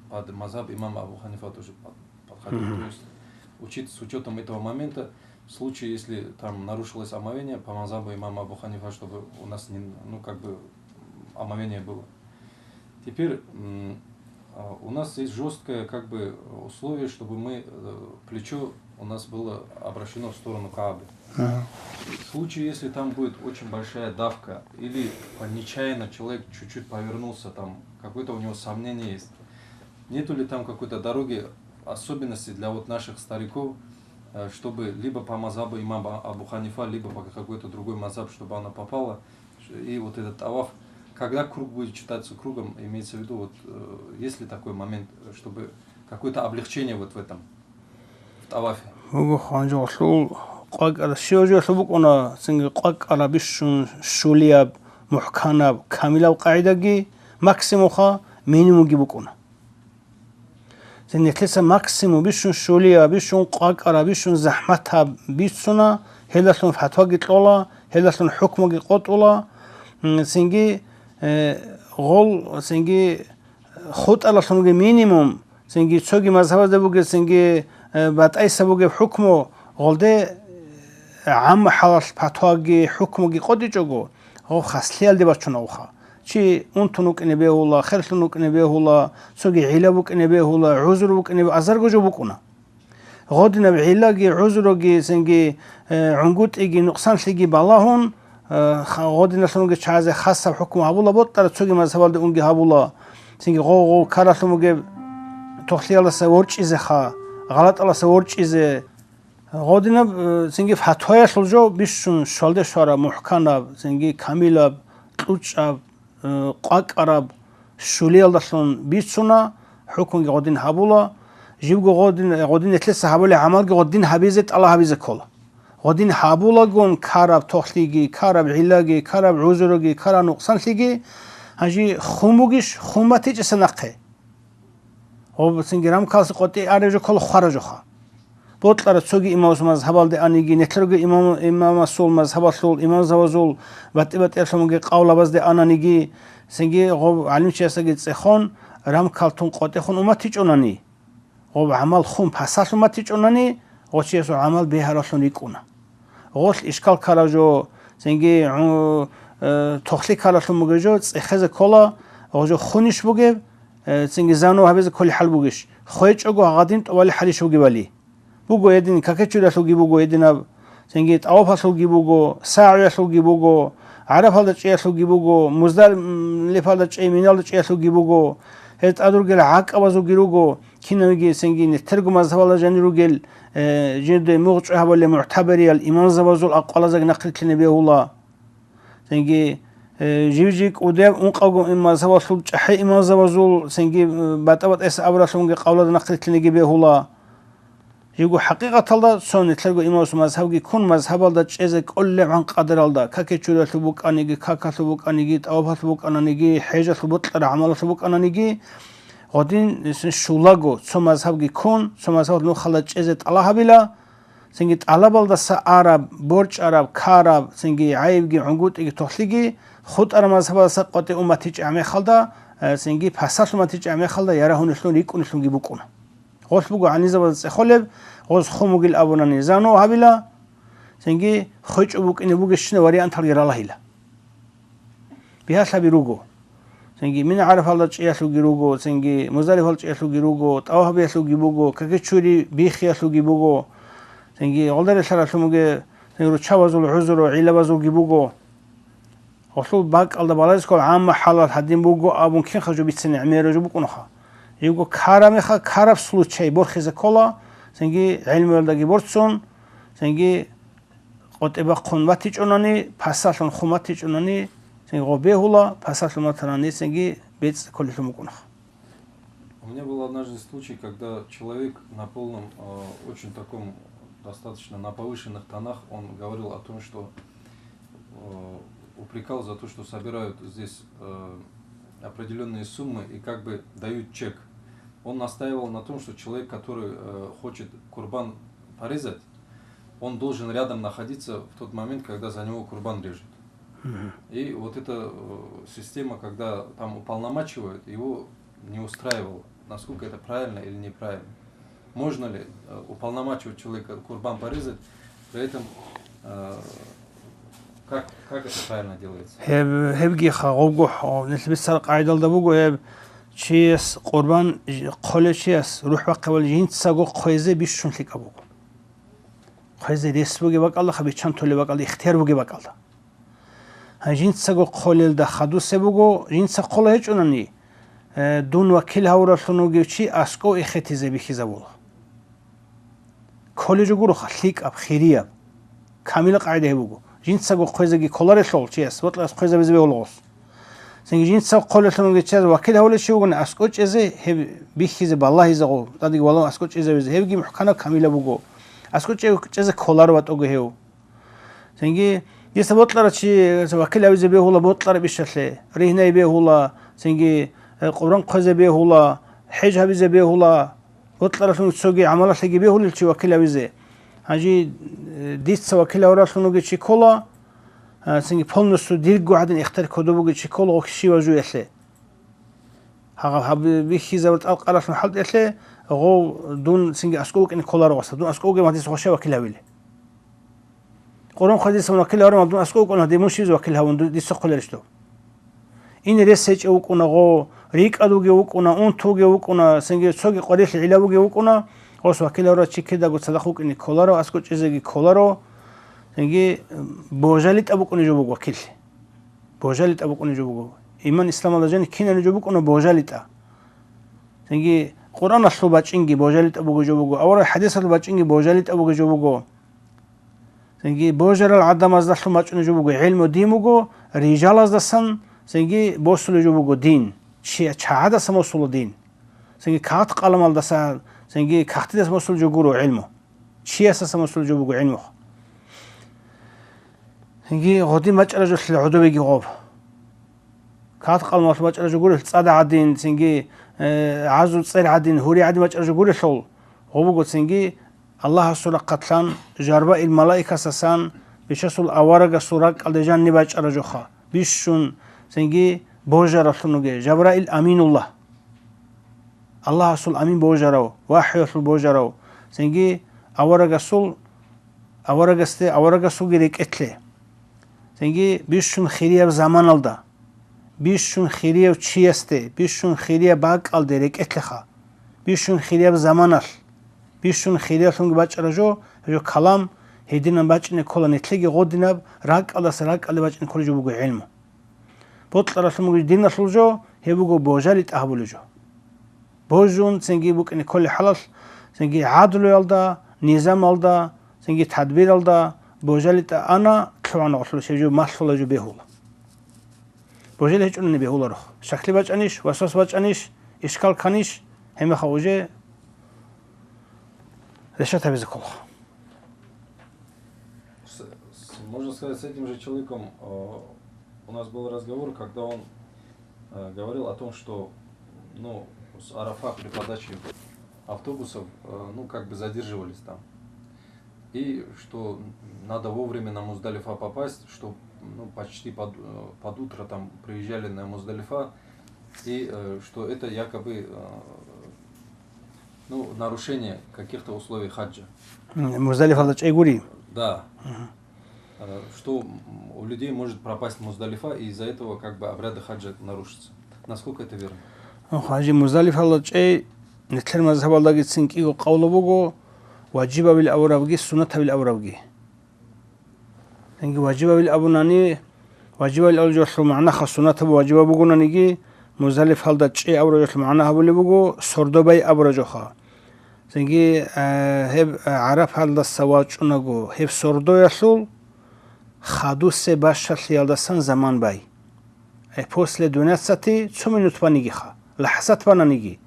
под мазхаб имама Абу Ханифа тоже под-, подходило. Мгм. То есть учит-, с учётом этого момента, В случае, если там нарушилось омовение по мазхабу имама Абу Ханифа, чтобы у нас не, ну, как бы, омовение было. Теперь, м, а, у нас есть жесткое, как бы, условие, чтобы мы, э, плечо у нас было обращено в сторону Каабы. Ага. В случае, если там будет очень большая давка или по-, нечаянно человек чуть-чуть повернулся, там какое-то у него сомнение есть, нету ли там какой-то дороги, особенности для вот наших стариков, э, чтобы либо по мазхабу имама Абу Ханифа, либо по какой-то другой мазхаб, чтобы она попала. И вот этот таваф, когда круг будет считаться кругом, имеется в виду, вот, э, есть ли такой момент, чтобы какое-то облегчение вот в этом, в тавафе? Буго ханжалъул къвакӀара, щиважиялъул букӀуна, цинги къвакӀара бищун щулияб, мухӀканаб, камилаб къагӀидаги максимумха, минимумги букӀуна. Цин нилъеца максимум бищун щулияб, бищун къвакӀараб, бищун захӀматаб бицуна, гьелдалъун фатваги кьола, гьелдалъун хӀукмуги къотӀула. М, цинги, э, гъол, цинги хутӀаралъунги минимум, цинги цоги мазгьабазда бугеб, цинги, э, батӀайса бугеб хӀукму, гъолде, э, гӀамма хӀалалъ фатваги хӀукмуги къотӀичӀого, гъо хаслъиялде бачунавха. Чи унтун вукӀине бегьула, херлъун вукӀине бегьула, цоги гӀилла букӀине бегьула, гӀузру букӀине бегь-, азарго жо букӀуна. Гъодинаб гӀиллаги, гӀузруги, цинги, э, гӀунгутӀиги, нукъсанлъиги балагьун, э, ха-, гъодиналъунги чагӀазе хасаб хӀукму гьабула, бокьара цоги мазгьабалда унги гьабула, цинги гъов-гъов каралъун бугеб тохлъиялдаса ворчӀизеха, гъалатӀаласа ворчӀизе. Гъодинаб, э, цинги фатваялъул жо бищун щвалде щвараб, мухӀканаб, цинги камилаб, кьучӀаб, э, къвакӀараб щулиялдалъун бицуна, хӀукмуги гъодин гьабула, жибго гъодин, гъодин нилъеца гьабулеб гӀамалги гъодин гьабизе, тӀала гьабизе ккола. Гъодин гьабулагун караб тохлъиги, караб гӀиллаги, караб гӀузруги, караб нукъсанлъиги, гьанже хун бугищ, хун батичӀеса нахъе. Гъоб цинги рамкалас къотӀи ареб жо ккола хвараб жоха. Бокьара цоги имамас мазгьабалде аниги, нилъерго имам-, имамасул мазгьабалъул имамзабазул батӀи-батӀиялъунги къавлабазде ананиги, цинги гъоб гӀалимчиясдаги цӀехон, рамкал тун къотӀехун уматичӀунани, гъоб гӀамал хун пасалъ уматичӀунани, гъочиясул гӀамал бегьаралъун рикӀкӀуна. Гъолъ ишкал ккараб жо, цинги гӀу-, э, тохлъи ккаралъун бугеб жо цӀехезе ккола, гъо жо хунищ бугеб, э, цинги зану гьабизе кколей хӀал бугищ? ХвечӀого гьагъадин тӀубалей хӀалищ бугебали? Буго гьедин, каке чуралъулги буго гьединаб, цинги тӀавафалъулги буго, сагӀуялъулги буго, ГӀарафалда чӀиялъулги буго, Муздалифалда чӀей, Миналда чӀиялъулги буго, гьез тӀад ругел гӀакъабазулги руго, кинабиги цинги нилъерго мазгьабалда жанир ругел, э, жинда мугъчӀвай гьабулел мугӀтабариял имамзабазул акъвалаздаги нахърилълъине бегьула. Цинги, э, жив-жив кӀудияб ункъавго мазгьабалъул чӀахӀи имамзабазул, цинги, э, батӀа-батӀияс абуралъунги къавлада нахърилълъинеги бегьула. Живго хӀакъикъаталда цо нилъерго имамас мазгьабги ккун, мазгьабалда чӀезе кӀолебгӀан къадаралда, каке чуралъул букӀаниги, какалъул букӀаниги, тӀавафалъул букӀананиги, хӀежалъул бокьараб гӀамалалъул букӀананиги, гъодин щулаго цо мазгьабги ккун, цо мазгьабалда нухалда чӀезе тӀала гьабила, цинги тӀалабалдаса араб, борчӀараб, караб, цинги гӀайибги, гӀунгутӀиги, тохлъиги, хутӀараб мазгьабалдаса къотӀи уматичӀеб мехалда, э, цинги пасалъ уматичӀеб мехалда ярагьунелъун рикӀкӀунелъунги букӀуна. Гъолъ буго гӀанизабазда цӀехолеб, гъоз хун бугил абунани зану гьабила, цинги хвечӀо букӀине бугещина варианталги ралагьила. Бигьалъаби руго. Цинги мина ГӀарафалда чӀиялъулги руго, цинги Муздалифал чӀиялъулги руго, тӀаваф гьабиялъулги буго, каке чури биххиялъулги буго, цинги гъолда релълъаралъун бугеб, цинги руччабазул гӀузру, гӀиллабазулги буго. Гъолъул бакӀалда балагьизе ккола, гӀамма хӀалал гьадин буго абун кинха жо бицине гӀемераб жо букӀунаха. Живго караб мехалъ караб случай борхизе ккола, цинги гӀелмуялдаги борцун, цинги къотӀи бахъун батичӀунани, пасалъун хун батичӀунани, цинги гъо бегьула, пасалъун батанани, цинги бецӀ кколелъун букӀунаха. У меня был однажды случай, когда человек на полном, э, очень таком, достаточно на повышенных тонах, он говорил о том, что, э, упрекал за то, что собирают здесь, э, определённые суммы и как бы дают чек. Он настаивал на том, что человек, который, э, хочет курбан порезать, он должен рядом находиться в тот момент, когда за него курбан режут. Мгм. И вот эта, э, система, когда там уполномачивают, его не устраивало, насколько это правильно или неправильно. Можно ли, э, уполномачивать человека курбан порезать, При этом, э, как, как это правильно делается? Гьеб, гьебги хагъубго хӀо-, нилъ бицар къайдалда буго гьеб, чияс къурбан ж-, хъолев чияс рухӀ бахъевал жинцаго хъвезе бищун лъикӀаб буго. Хъвезе рес бугеб бакӀалда, ха биччан толеб бакӀалда, ихтияр бугеб бакӀалда. Гьанже жинцаго хъолелда хадусеб буго, жинца хъола гьечӀунани, э, дун вакил гьавураллъун вугев чи аскӀов эхетизе бихьизабула. Кколев жо гуроха, лъикӀаб, хирияб. Камила къагӀида гьеб буго. Жинцаго хъвезеги кколарелъул чияс, бокьарас хъвезабизе бегьула гъос. Цинги жинцаго хъолелъун вугев чияс вакил гьавулев чи вугони аскӀов чӀезе, гьеб бихьизе, балагьизе гъов, тӀадеги валагьун аскӀов чӀезавизе, гьебги мухӀканаб камила буго. АскӀов чӀе-, чӀезе кколаро батӀого гьев. Цинги, дица бокьарав чи вакил гьавизе бегьула бокьараб ишалъе, ригьнай бегьула, цинги, э, къурбан хъвезе бегьула, хӀеж гьабизе бегьула, бокьаралъун цоги гӀамалалъеги бегьулел чи вакил гьавизе. Гьанже, э, дица вакил гьавураллъун вугев чи ккола, э, цинги полностью дирго гьадин ихтияр кодоб бугев чи ккола гъо щивав жуялъе. Гьагъаб гьаб бихьизабураб тӀалкъаралъун хӀалтӀелъе гъов дун цинги аскӀов вукӀине кколаро гъоса, дун аскӀов вугев гьадин гъоса вакил гьавиле. Къурбан хъвезеса вакил гьавурав дун аскӀов вукӀуна, дие мун щивзе вакил гьавун, ду-, дица хъвеларищ дов? Ин рес гьечӀев вукӀуна гъо, рикӀкӀад вугев вукӀуна, унту вугев вукӀуна, цинги цоги къварилъи гӀилав вугев вукӀуна, гъос вакил гьавурав чи кидаго цадахъ вукӀине кколаро, аскӀов чӀезеги кколаро, цинги, м, божалитӀаб букӀунеб жо буго вакиллъи. БожалитӀаб букӀунеб жо буго. Иман-исламалда жаниб кинабниги жо букӀуна божалитӀа. Цинги Къуръаналъул бачӀинги божалитӀаб бугеб жо буго, аварагасул хӀадисалъул бачӀинги божалитӀаб бугеб жо буго. Цинги божарал гӀадамаздалъун бачӀунеб жо буго, гӀелму дин буго, рижалаздасан цинги босулеб жо буго дин, чи-, чагӀадасан босула дин. Цинги кагъат-къаламалдаса, цинги кагътидаса босулеб жо гуро гӀелму. Чиясаса босулеб жо буго гӀелму. Цинги гъодин бачӀараб жо лъила гӀодобеги гъоб. Кагъат-къаламалъ бачӀараб жо гурелъ, цӀада гӀадин, цинги, э, гӀазу цӀер гӀадин, гьури гӀадин бачӀараб жо гурелъул, гъо буго цинги Аллагьасул рахъалъан, жарбаил малаикасасан, Бичасул аварагасул ракӀалде жанни бачӀараб жоха, бищун, цинги божараллъун вугев, Жабраил Аминуллагь. Аллагьасул Амин божарав, вахӀюялъул божарав, цинги аварагасул, аварагасде, аварагасулги рекӀелъе, цинги бищун хирияб заманалда, бищун хирияб чиясде, бищун хирияб бакӀалде рекӀелъеха, бищун хирияб заманалъ, бищун хириялъунги бачӀараб жо, жо калам, гьединан бачӀине ккола нилъеги гъодинаб, ракӀалдаса ракӀалде бачӀине кколеб жо буго гӀелму. Бокьаралъун бугеб диналъул жо, гьеб буго божалитӀа гьабулеб жо. Божун цинги букӀине кколеб хӀалалъ, цинги гӀадлуялда, низамалда, цинги тадбиралда божалитӀа ана, лъугӀана гъорлъ щиб жо малъула жо бегьула. Божел гьечӀунани бегьуларо. Щаклъи бачӀанищ, васвас бачӀанищ, ишкал кканищ, гьебмехалъ уже решать гьабизе ккола. С-, с-, можно сказать, с этим же человеком, э, у нас был разговор, когда он, э, говорил о том, что, ну, с Арафа при подаче автобусов, э, ну, как бы задерживались там. И что надо вовремя на Муздалифа попасть, что, ну, почти под, э, под утро там приезжали на Муздалифа, и, э, что это якобы, э, ну, нарушение каких-то условий хаджа. М, Муздалифалда чӀей гури? Да. Мгм. Э, что, м, у людей может пропасть Муздалифа, и из-за этого как бы обряды хаджа нарушатся. Насколько это верно? Ох, гьанже Муздалифалда чӀей, нилъер мазгьабалдагицин кӀиго къавла буго, важибавил авурабги, суннатавил авурабги. Цинги важибавил абунани, важибавил абулеб жоялъул магӀнаха суннатаб важибаб бугонаниги, Муздалифалда чӀей абураб жоялъул магӀна гьабулеб буго, сордо бай абураб жоха. Цинги, э, гьеб, э, ГӀарафалдаса вачӀунаго, гьеб сордоялъул хадусеб бащалъиялдасан заман бай. Э, после двенадцати цо минут банигиха, лахӀзат бананиги.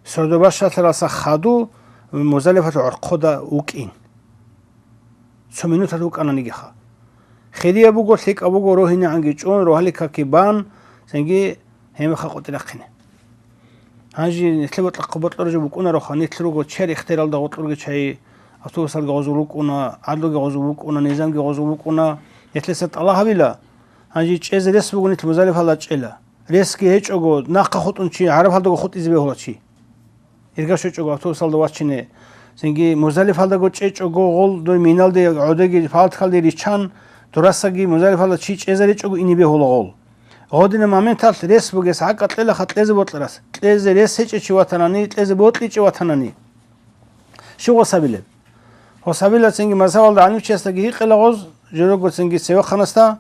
Сордо бащалъиялдаса хаду Муздалифалъул гӀорхъода вукӀин. Цо минуталъ вукӀананигиха. Хирияб буго, лъикӀаб буго, рогьинегӀанги чӀун, рогьалил какги бан, цинги гьемиха къотӀи рахъине. Гьанже нилъер бокьа-, бокьараб жо букӀунароха, нилъ руго чер ихтияралда гъоркьорги чагӀи, автобусалги гъозул рукӀуна, гӀадлуги гъозул букӀуна, низамги гъозул букӀуна, нилъеца тӀалаб гьабила. Гьанже чӀезе рес буго, нилъ Муздалифалда чӀела. Ресги гьечӀого, нахъа хутӀун чи, ГӀарафалдаго хутӀизе бегьула чи. Ирга щвечӀого автобусалда вачине, Цинги Музалифалдаго чӀечӀого гъол дой Миналде гӀодеги палаткалде риччан, дурасаги Музалифалда чи чӀезаричӀого ине бегьула гъол. Гъодина моменталъ рес бугес гӀакъа кьелаха кьезе бокьарас, кьезе рес гьечӀев чи ватанани, кьезе бокьичӀев ватанани. Щив гъосабилеб? Гъосабила цинги мазгьабалда гӀалимчиясдаги гьикъила гъоз, жорого цинги цевехъанасда,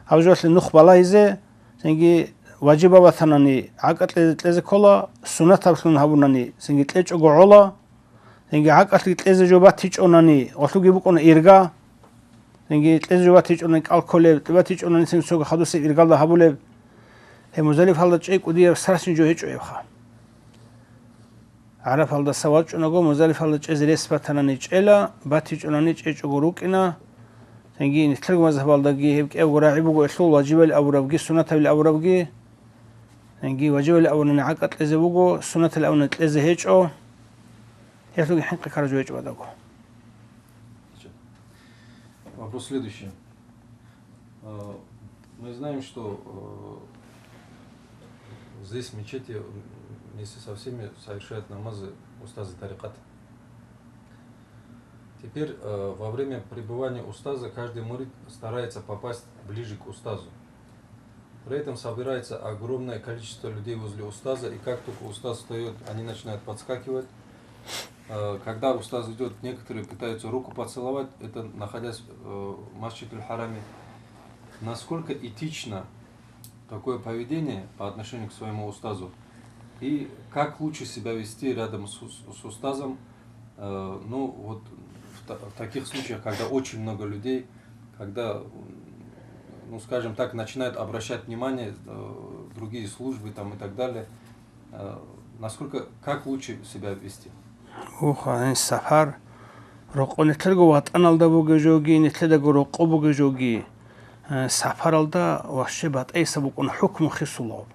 гьаб жоялъе нух балагьизе, цинги важибаб батанани гӀакъа кьезе кьезе ккола, суннатаблъун гьабунани цинги кьечӀого гӀола, цинги гӀакъалъги кьезе жо батичӀонани, гъолъуги букӀуна ирга, цинги кьезе жо батичӀонани кӀал кколеб, кье батичӀонани цинги цого хадусеб иргалда гьабулеб. Гьеб Музалифалда чӀей кӀудияб сарсин жо гьечӀо гьебха. ГӀарафалдаса вачӀунаго, Музалифалда чӀезе рес батанани чӀела, батичӀунани чӀечӀого рукӀина. Цинги нилъерго мазгьабалдаги гьеб кӀиябго рагӀи буго гьелъул важибали абурабги, суннатабили абурабги. Цинги важибали абунани гӀакъа кьезе буго, суннатали абунани кьезе гьечӀо. Гьелъулги хӀинкъи ккараб жо гьечӀо бадаго. Вопрос следующий. Э, Мы знаем, что э, здесь, в мечети, м, вместе со всеми совершают намазы устазы тариката. Теперь, э, во время пребывания устаза каждый мурид старается попасть ближе к устазу. При этом собирается огромное количество людей возле устаза, и как только устаз встаёт, они начинают подскакивать. Э, Когда устаз идёт, некоторые пытаются руку поцеловать, это находясь э, в Масджидуль Хараме. Насколько этично такое поведение по отношению к своему устазу? И как лучше себя вести рядом с, ус- с устазом? Э, Ну, вот в, та- в таких случаях, когда очень много людей, когда, м, ну, скажем так, начинают обращать внимание э, другие службы там и так далее, э, насколько, как лучше себя вести? Ух, гьаниб сапар, рокъо нилъерго ватӀаналда бугеб жоги, нилъедаго рокъо бугеб жоги, э, сапаралда вообще батӀайса букӀуна хӀукму хисулав.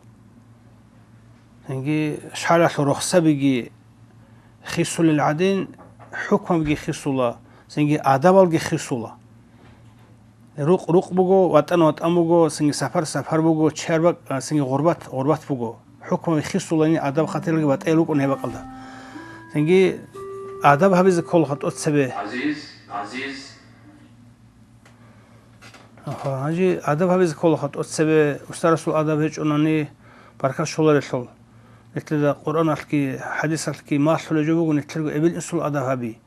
Цинги шаргӀалъул рохсабиги хисулел гӀадин, хӀукмабги хисула, цинги адабалги хисула. Рукъ рукъ буго, ватӀан ватӀан буго, цинги сапар сапар буго, чарбак, а, цинги гъурбат гъурбат буго. ХӀукмаби хисулани адаб хатиралги батӀайил рукӀун гьеб бакӀалда. Цинги адаб гьабизе кколаха тӀоцебе. Азиз, азиз. Аха, гьанже адаб гьабизе кколаха тӀоцебе, устарасул адаб гьечӀонани баркат щоларелъул. Нилъеда Къуръаналъги, хӀадисалъги малъулеб жо буго нилъерго эбел-инсул адаб гьаби.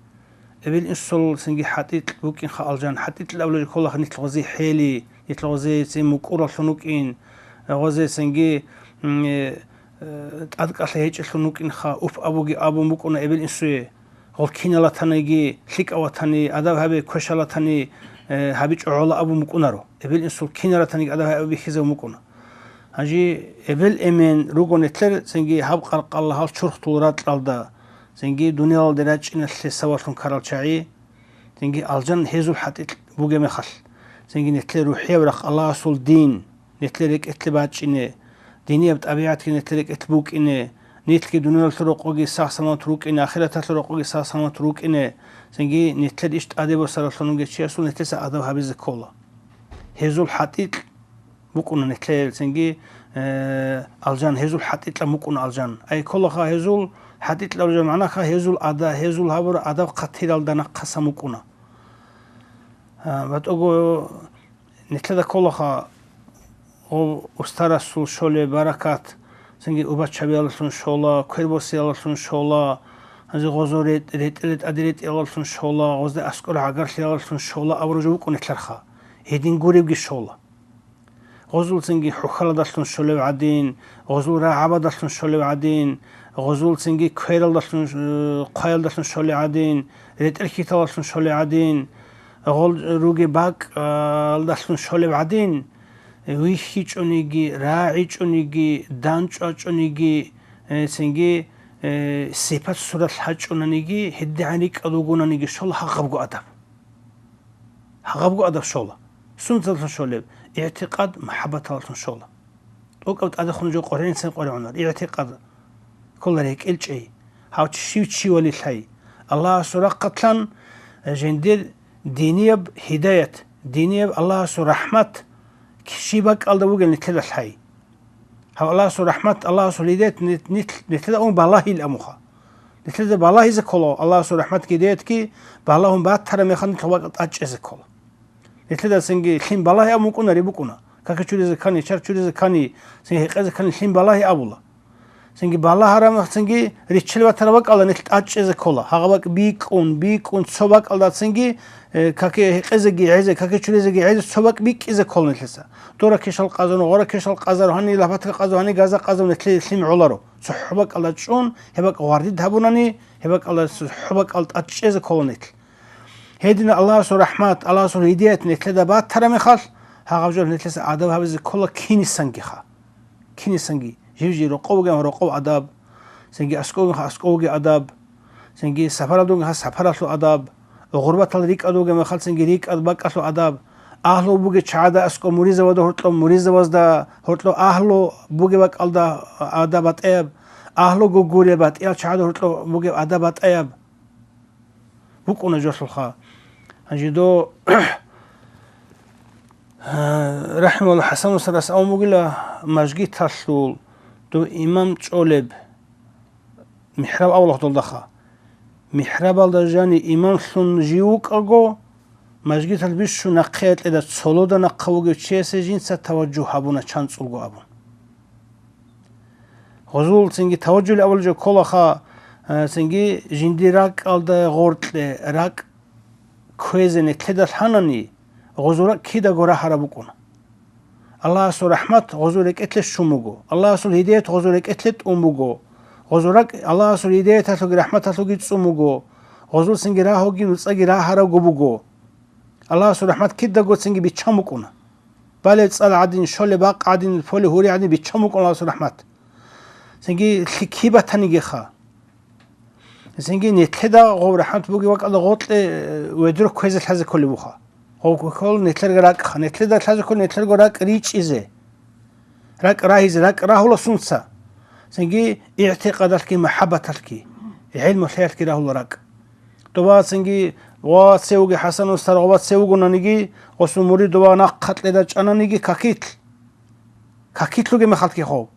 Эбел-инсул цинги хӀатӀикь букӀинха алжан, хӀатӀикьил абулеб кколаха нилъ гъозе хӀели, нилъ гъозе цин мукӀураллъун вукӀин, гъозе цинги, м, э, э, тӀадкӀалъи гьечӀелъун вукӀинха, уф абуги абун букӀуна эбел-инсуе. Гъол киналатаниги, лъикӀав ватани, адаб гьабе, квешалатани, э, гьабичӀо гӀола абун букӀунаро. Эбел-инсул киналатаниги адаб гьабе бихьизабун букӀуна. Гьанже эбел-эмен руго нилъер цинги гьаб къаркъала гьал чурхдул ракьалда, цинги дуниялалде рачӀиналъе сабаблъун ккарал чагӀи, цинги алжан гьезул хӀатӀикь бугеб мехалъ, цинги нилъер рухӀияб рахъ Аллагьасул дин, нилъер рекӀелъе бачӀине, динияб тӀабигӀатги нилъер рекӀелъ букӀине, нилъги дуниялалъул рокъоги сах-саламат рукӀине, ахираталъул рокъоги сах-саламат рукӀине, цинги нилъер иш тӀаде босаралъун вугев чиясул нилъеца адаб гьабизе ккола. Гьезул хӀатӀикь букӀуна нилъер цинги, э, алжан гьезул хӀатӀикьа букӀуна алжан. Ай кколаха гьезул хӀатӀикьа алжан, магӀнаха гьезул ада-, гьезул гьабура адаб хъатиралда нахъасан букӀуна. А, батӀого нилъеда кколаха гъо-, устарасул щолеб баракат, цинги убачабиялалъун щола, квербосиялалъун щола, гьанже гъозо ретӀ-, ретӀел-, тӀаде ретӀиялалъун щола, гъозда аскӀор гӀагарлъиялалъун щола абураб жо букӀун нилъерха. Гьедин гуребги щола. Гъозул цинги хӀухьаладалъун щолеб гӀадин, гъозул рагӀабадалъун щолеб гӀадин, гъозул цинги квералдалъун, э, хъваялдалъун щолеб гӀадин, ретӀел-хьиталалъун щолеб гӀадин, гъол ругеб бакӀалдалъун щолеб гӀадин, вихьичӀониги, рагӀичӀониги, дандчӀвачӀониги, э, цинги, э, сипат-сурат лъачӀунаниги, гьедигӀан рикӀкӀад вугонаниги щола гьагъабго адаб. Гьагъабго адаб щола. Суннаталъун щолеб, игӀтикъад махӀаббаталъун щола. ТӀокӀаб тӀадехун жо къваригӀинцин къваригӀунар, игӀтикъад ккола рекӀел чӀей. Гьав чи щив чи вали лъай. Аллагьасул рахъатлъан жиндир динияб гьидаят, динияб Аллагьасул рахӀмат щиб бакӀалда бугел нилъеда лъай. Гьав Аллагьасул рахӀмат, Аллагьасул гьидаят нит-, нит-, нилъеда ун балагьил амуха. Нилъеда балагьизе ккола, Аллагьасул рахӀматги гьидаятги балагьун батараб мехалъ нилъ бакӀал тӀадчӀезе ккола. Нилъеда цинги лъим балагьи абун букӀунари букӀуна. Каки чуризе ккани, чар чуризе ккани, цинги гьекъезе ккани лъим балагьи абула. Цинги балагьараб мехалъ цинги риччал батараб бакӀалда нилъ тӀадчӀезе ккола. Гьагъа бакӀ бикӀун, бикӀун цо бакӀалда цинги, э, каки гьекъезеги гьезе, каки чурезеги гьезе цо бакӀ бикӀизе ккола нилъеца. Дора кешал къазану, гъора кешал къазару, гьани лапатал къазару, гьани газа къазару нилъее лъим гӀоларо. ЦохӀо бакӀалда чӀун, гьеб бакӀ гъвардид гьабунани, гьеб бакӀалда цохӀо бакӀал тӀадчӀезе ккола нилъ. Гьедина Аллагьасул рахӀмат, Аллагьасул гьидаят нилъеда батараб мехалъ, гьагъаб жо нилъеца адаб гьабизе ккола кинисангиха. Кинисанги, жив-жив рокъов вугев рокъов адаб, цинги аскӀов вугев аскӀов вугев адаб, цинги сапаралда вугев сапаралъул адаб, гъурбатал рикӀкӀад вугев мехалъ цинги рикӀкӀад бакӀалъул адаб, агьлу бугев чагӀазда аскӀов муридзавазда гьоркьов муридзавазда, гьоркьов агьлу бугеб бакӀалда адаб батӀияб, агьлуго гуреб батӀиял чагӀазда гьоркьов бугеб адаб батӀияб. БукӀуна жолъулха. Гьанже дов, рахӀимагьуллагь, ХӀасан устарас абун бугила, мажгиталъул дов имам чӀолеб, михӀраб авлахъдалдаха. МихӀрабалда жани имамлъун жив вукӀаго, мажгиталъ бищун нахъе гьекъеда цолода нахъа вугев чиясе жинца таважжугь гьабуна чанцӀулго абун. Гъозул цинги таважжугьлъи абулеб жо кколаха, э, цинги жиндир ракӀалда гъоркье ракӀ кквезе нилъеда лъанани, гъозул ракӀ кидаго рагьараб букӀуна. Аллагьасул рахӀмат гъозул рекӀелъе щун буго, Аллагьасул гьидаят гъозул рекӀелъе тӀун буго, гъозул ракӀ Аллагьасул гьидаяталъулги рахӀматалъулги цӀун буго, гъозул цинги рагьуги нуцӀаги рагьарабго буго. Аллагьасул рахӀмат кидаго цинги биччан букӀуна. Балеб цӀар гӀадин, щолеб бакъ гӀадин, полеб гьури гӀадин биччан букӀуна Аллагьасул рахӀмат. Цинги лъикӀлъи батанигиха. Цинги нилъеда гъоб рахӀмат бугеб бакӀалда гъоркье, э, ведро кквезе лъазе кколеб буха. Гъоб ккол нилъерго ракӀха. Нилъеда лъазе ккол нилъерго ракӀ ричӀчӀизе. РакӀ рагьизе, ракӀ рагьула сунца? Цинги игӀтикъадалъги, махӀаббаталъги, гӀелму-лъаялъги рагьула ракӀ. Доба цинги ва цевуги ХӀасан устар, ва цевугунаниги, гъосул мурид доба нахъа кьеда чӀананиги какилъ. Какилъуги мехалъги хоб.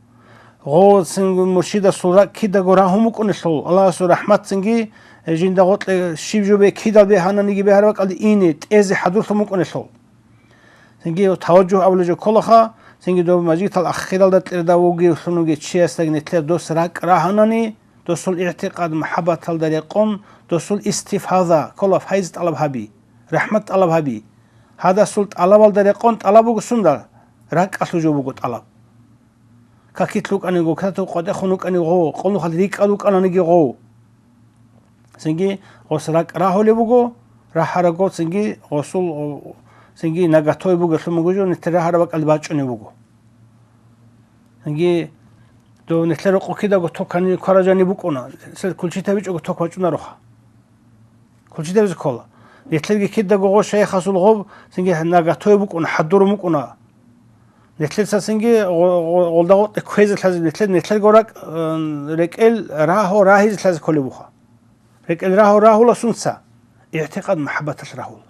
Гъо цинги муршидасул ракӀ кидаго рагьун букӀунелъул, Аллагьасул рахӀмат цинги, э, жинда гъоркье щиб жубе кидал бегьананиги бегьараб бакӀалде ине, тӀезе хӀадурлъун букӀунелъул. Цинги таважжугь абулеб жо кколаха, цинги доб мажгитал ахиралда кьерда вугевлъун вугев чиясдаги нилъер дос ракӀ рагьанани, досул игӀтикъад махӀаббаталда рекъон, досул истифаза ккола, файз тӀалаб гьаби, рахӀмат тӀалаб гьаби. Гьадасул тӀалабалда рекъон тӀалаб буго сунда, ракӀалъул жо буго тӀалаб. Какилъ вукӀаниго, какилъ къватӀехун вукӀаниго, къонухъалъ рикӀкӀад вукӀананиги гъов. Цинги гъос ракӀ рагьулеб буго, рагьарабго цинги гъосул, цинги нагатое бугелъул буго жо, нилъер рагьараб бакӀалде бачӀунеб буго. Цинги дов нилъер рокъо кидаго ток гьаниб кваражани букӀуна, сел кулчи табичӀого ток бачӀунароха. Кулчи табизе ккола. Нилъерги кидаго гъо шайихасул гъоб цинги нагатое букӀуна, хӀадурун букӀуна. Нилъеца цинги гъо-, гъо-, гъолда гъоркье кквезе лъазе, нилъер, нилъерго ракӀ, э, рекӀел рагьу рагьизе лъазе кколеб буха. РекӀел рагьу рагьула сунца? ИгӀтикъад махӀаббаталъ рагьула.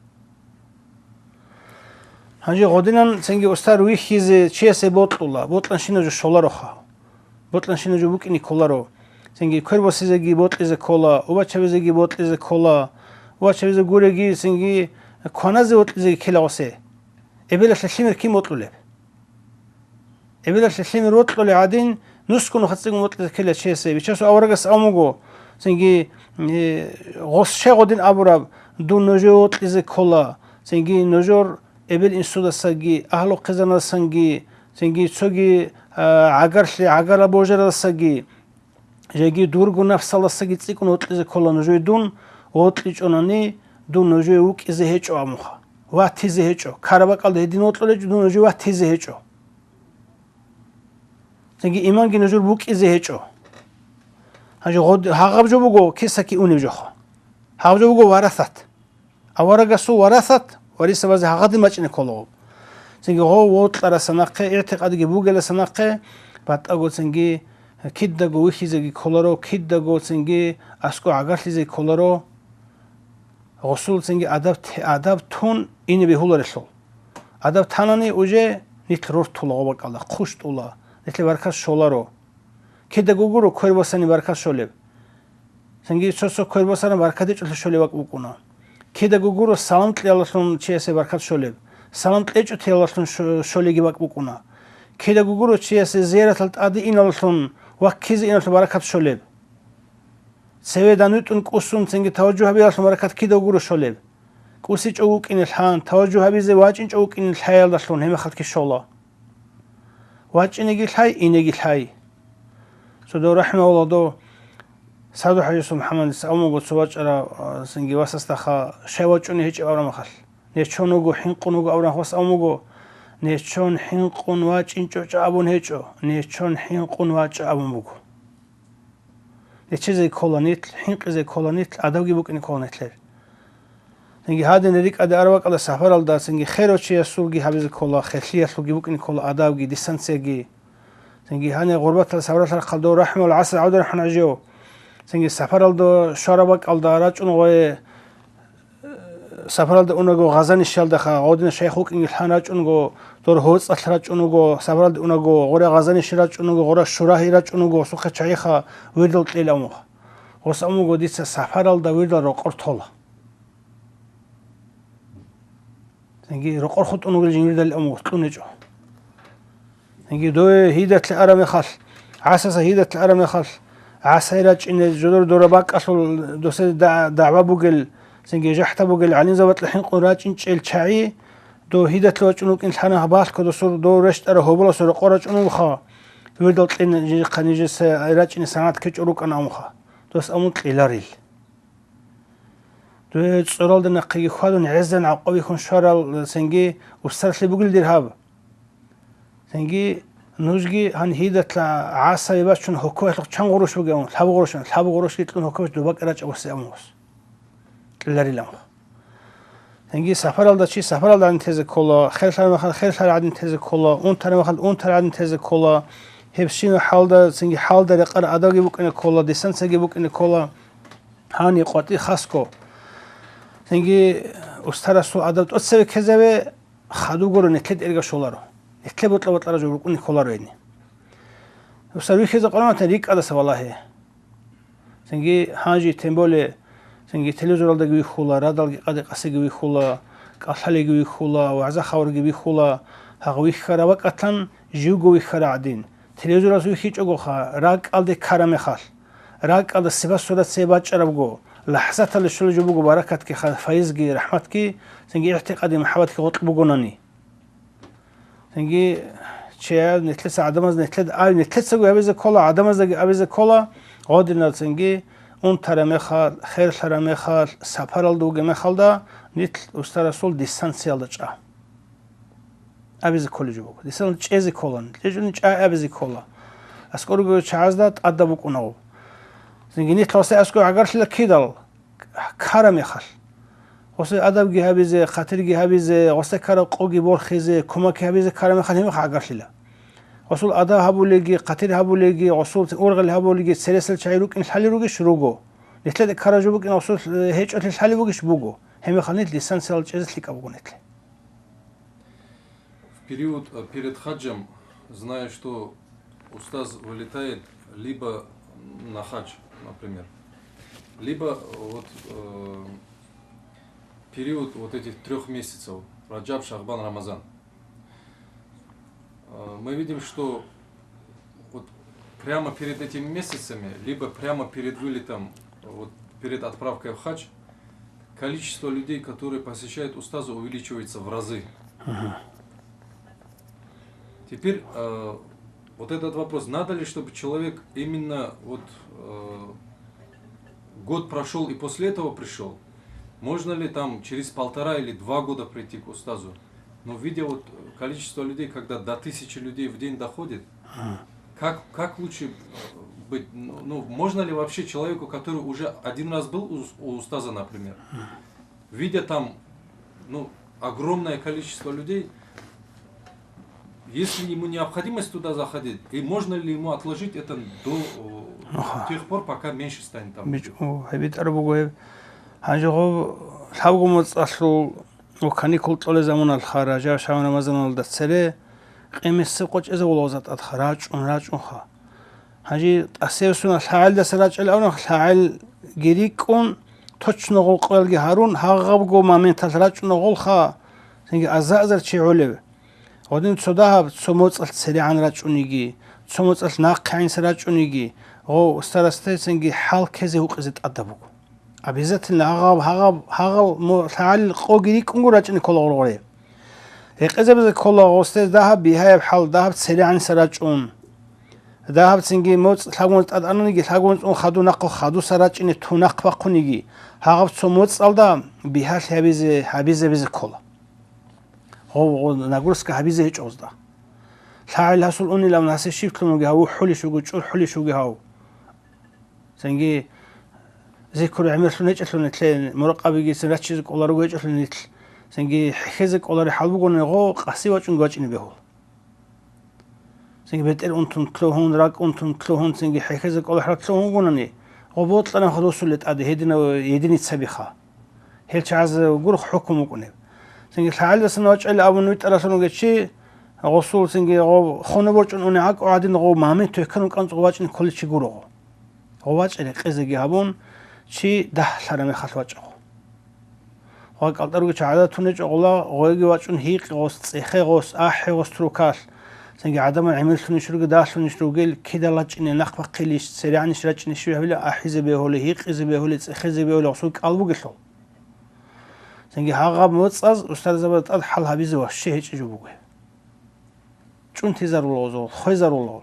Гьанже гъодинан цинги устар вихьизе чиясе бокьула, бокьанщинаб жо щолароха. Бокьанщинаб жо букӀине кколаро. Цинги квер босизеги бокьизе ккола, убачабизеги бокьизе ккола. Убачабизе гуреги цинги кваназе вокьизеги ккела гъосе. Эбелалъе лъимер кин вокьулеб? Эбелалъе лъимер вокьулев гӀадин, нусго нуха цӀикӀкӀун вокьизе ккела чиясе. Бичасул аварагас абун буго, цинги, э, гъос щай гъодин абураб, дун нужее вокьизе ккола, цинги нужер эбел-инсудасаги, агьлу-хъизанасанги, цинги цоги, а, гӀагарлъи, гӀагарал божарадасаги, жеги дурго напсалдасаги цӀикӀкӀун вокьизе ккола нужее дун, вокьичӀонани дун нужее вукӀизе гьечӀо абунха, ватизе гьечӀо, ккараб бакӀалда гьедин вокьулечӀо дун нужее ватизе гьечӀо. Цинги иманги нужер букӀизе гьечӀо. Гьанже гъод-, гьагъаб жо буго кисаки унеб жоха. Гьаб жо буго варасат. Аварагасул варасат, варисабазе гьагъадин бачӀине кколаго. Цинги гъов вокьараса нахъе, игӀтикъадги бугеласа нахъе, батӀаго цинги кидаго вихьизеги кколаро, кидаго цинги аскӀо гӀагарлъизеги кколаро. Гъусул цинги адаб те-, адаб тун ине бегьуларелъул. Адаб танани уже нилъ рортула гъо бакӀалда, хъущтӀула, нилъе баркат щоларо. Кидаго гуро квер босани баркат щолеб. Цинги цо-цо квер босараб баркат гьечӀолъи щолеб бакӀ букӀуна. Кидаго гуро салам кьеялалъун чиясе баркат щолеб, салам кьечӀо теялалъун що-, щолеги бакӀ букӀуна. Кидаго гуро чиясе зияратал тӀаде иналалъун, ваккизе иналъун баракат щолеб. Цеве данвитӀун кӀусун цинги таважжугь гьабиялъун баракат кидаго гуро щолеб. КӀусичӀо вукӀине лъан, таважжугь гьабизе вачӀинчӀо вукӀине лъаялдалъун гьеб мехалъги щола. ВачӀинеги лъай, инеги лъай. Цо дов рахӀимагьуллагь дов Саду хӀажиясул МухӀаммадица абун буго цо вачӀарав, а, цинги васасдаха, щай вачӀуней гьечӀеб абураб мехалъ. Нечон вуго, хӀинкъун вуго абураб мехалъ васас абун буго, нечон хӀинкъун вачӀинчӀо чӀа абун гьечӀо, нечон хӀинкъун вачӀа абун буго. Нечезе ккола нилъ, хӀинкъизе ккола нилъ, адабги букӀине ккола нилъер. Цинги гьадин рикӀкӀаде араб бакӀалда сапаралда, цинги херав чиясулги гьабизе ккола, херлъиялъулги букӀине ккола адабги, дистанцияги. Цинги гьанир гъурбаталъ сабралъ рахъалда дов рахӀмал гӀаса гӀодор хӀун гӀажив. Цинги сапаралда щвараб бакӀалда рачӀун гъое, сапаралда унаго Гъазанишалдаха, гъодина шайх вукӀинги лъан рачӀунго, дор гьоцӀалъ рачӀун вуго, сапаралда унаго, гъура Гъазаниши рачӀун вуго, гъура Шурагьи рачӀун вуго, сухъе чагӀиха вирдал кьела амуха. Гъос амуго дица сапаралда вирдал рокъор тола. Цинги рокъор хутӀун вугел жиндирдали амугъ кьунечӀо. Цинги дове гьидатлъи араб мехалъ, гӀасаса гьидатлъи араб мехалъ, гӀасай рачӀине жодор дора бакӀалъул досе да-, дагӀба бугел, цинги жахӀда бугел гӀалимзабатла хӀинкъун рачӀинчӀел чагӀи, дов гьидатлъи вачӀун вукӀин лъана балъго досур дов рещтӀарав гьоболасул рокъор рачӀун вуха, вирдал кьин жинихъа нижеса рачӀине санат ккечӀо рукӀана амуха, дос амун кьеларил. Дуе цӀоралда нахъеги хьвадун, гӀезан гӀакъуби хьун щварал цинги устарлъи бугел дир гьаб. Цинги нужги гьан гьидатла гӀасаби бачун гьоккобалъухъ чан гъурущ бугевун, лъаб гъурущ, лъаб гъурущги кьун гьоккобалъ дубакӀ рачӀа бусе амус. Кьеларилан. Цинги сапаралда чи сапаралда гӀадин тезе ккола, херлъараб мехалъ херлъараб гӀадин тезе ккола, унтараб мехалъ унтараб гӀадин тезе ккола. Гьеб щинаб хӀалда, цинги хӀалда рекъараб адабги букӀине ккола, дистанцияги букӀине ккола. Гьаниб къватӀи хасго. Цинги устарасул адаб тӀоцебе ккезабе, хадуб гуро, нилъеда ирга щоларо. Нилъе бутӀа-бутӀара жо рукӀуни кколаро гьедин. Устар вихьизе къваригӀун ватани рикӀкӀадаса валагье. Цинги гьанже, тем более, цинги телевизоралдаги вихьула, радалги къаде-къасиги вихьула, кӀалъалиги вихьула, вагӀза-хабарги вихьула, гьагъ вихьараб бакӀалъан живго вихьараб гӀадин. Телевизоралъ вихьичӀогоха, ракӀалде ккараб мехалъ, ракӀалда сипат-сурат цебе бачӀарабго, лахӀзаталде щолеб жо буго баракатги, ха-, файизги, рахӀматги, цинги игӀтикъади, махӀаббатги гъоркь бугонани. Цинги чияр, нилъеца гӀадамаз, нилъеда ай, нилъецаго абизе ккола, гӀадамаздаги абизе ккола, гъодинал цинги унтараб мехалъ, херлъараб мехалъ, сапаралда вугеб мехалда, нилъ устарасул дистанциялда чӀа. Абизе кколеб жо буго. Дистанциялда чӀезе ккола, нилъ чӀезегӀан чӀа абизе ккола. АскӀорго чагӀазда тӀадаб букӀунав. Цинги нилъ гъосе аскӀов гӀагарлъила кидал, ккараб мехалъ. Гъосе адабги гьабизе, хъатирги гьабизе, гъосе ккараб къоги борхизе, кумекги гьабизе ккараб мехалъ гьеб мехалъ гӀагарлъила. Гъосул адаб гьабулеги, хъатир гьабулеги, гъосул ургъел гьабулеги, цересел чагӀи рукӀин лъалел ругищ? Руго. Нилъеда ккараб жо букӀин гъосул, э, гьечӀолъи лъалеб бугищ? Буго. Гьеб мехалъ нилъ дистанциялда чӀезе лъикӀаб буго нилъ. В период, э, перед хаджем, зная, что устаз вылетает либо на хадж, например, либо вот, э, период вот этих трёх месяцев, Раджаб, Шагбан, Рамазан, э, мы видим, что вот прямо перед этими месяцами, либо прямо перед вылетом, вот перед отправкой в хадж, количество людей, которые посещают устаза, увеличивается в разы. Мгм. Теперь, э, вот этот вопрос, надо ли, чтобы человек именно вот, э, год прошёл и после этого пришёл? Можно ли там через полтора или два года прийти к устазу? Но видя вот количество людей, когда до тысячи людей в день доходит, Ага. как, как лучше, э, быть? Ну, ну, можно ли вообще человеку, который уже один раз был у, у устаза, например, Ага. видя там, ну, огромное количество людей, если ему необходимость туда заходить, и можно ли ему отложить это до, э, Ага. тех пор, пока меньше станет там? Мич-, о, гьеб битӀараб буго гьеб. Гьанже гъоб лъабго моцӀалъул ва каникул кьолеб заманалъха, Ражаб, Шагьбан, Рамазаналда цере къемисеб къо чӀезабула гъоза тӀадха, рачӀун, рачӀунха. Гьанже тӀасевсуна лъагӀелдаса рачӀел авна, лъагӀел Гьебги рикӀкӀун, точно гъол къоялги гьарун, гьагъабго моменталъ рачӀуна гъолха, цинги аза-азар чи гӀолев. Гъодин цо дагьаб цо моцӀалъ церегӀан рачӀуниги, цо моцӀалъ нахъе гӀинса рачӀуниги, гъов устарасде цинги хӀал ккезе гьукъизе тӀадаб буго. Обязательно гьагъаб, гьагъаб, гьагъаб мо-, лъагӀалил къоги рикӀкӀунго рачӀине ккола гъоргъоре. Рекъезабизе ккола гъосде дагьаб бигьаяб хӀал, дагьаб церегӀанса рачӀун. Дагьаб цинги моцӀ лъагумаз тӀад ананиги, лъагумаз ун хадув нахъа хадуса рачӀине тунахъ бахъуниги, гьагъаб цо моцӀалда бигьалъи гьабизе, гьабизабизе ккола. Гъов, гъов нагрузка гьабизе гьечӀо гъозда. ЛъагӀел гьасул унилан гьасе щиблъун вуги гьав, ухӀулищ вуго, чӀурхӀулищ вуги гьав. Цинги зикру гӀемерлъун гьечӀелъун нилъе, муракъабигицин раччизе кӀоларуго гьечӀелъун нилъ. Цинги хӀехьезе кӀолари хӀал бугони гъо къаси вачӀунги вачӀине бегьул. Цинги бетӀер унтун лъугьун, ракӀ унтун лъугьун, цинги хӀехьезе кӀоларал лъугьун вугонани, гъо бокьараб росулел тӀаде гьединав единицабиха. Гьел чагӀаз гурхъ хӀукму букӀунеб. Цинги лъагӀалдасан вачӀайилан абун витӀаралъун вугев чи, гъосул цинги гъо хунуб борчӀун уни гӀакӀу гьадин гъо момент векканун кӀанцӀго вачӀине кколев чи гуро гъо. Гъо вачӀа рекъезеги гьабун, чи дагьлъараб мехалъ вачӀа гъо. Гъо кӀалтӀа ругел чагӀазда тунечӀо гъола, гъоги вачӀун гьикъе гъос, цӀехе гъос, ахӀе гъос туркалъ. Цинги гӀадамал гӀемерлъунищ ругел, дагьлъунищ ругел, кида рачӀине, нахъ бахъилищ, церегӀанищ рачӀине щиб гьабила, ахӀизе бегьулей, гьикъизе бегьулей, цӀехезе бегьулей гъосул кӀал бугелъул. Цинги гьагъаб моцӀаз устарзабаз тӀад хӀал гьабизе ващи гьечӀеб жо буго. ЧӀунтизарула гъозул, хвезарула гъол.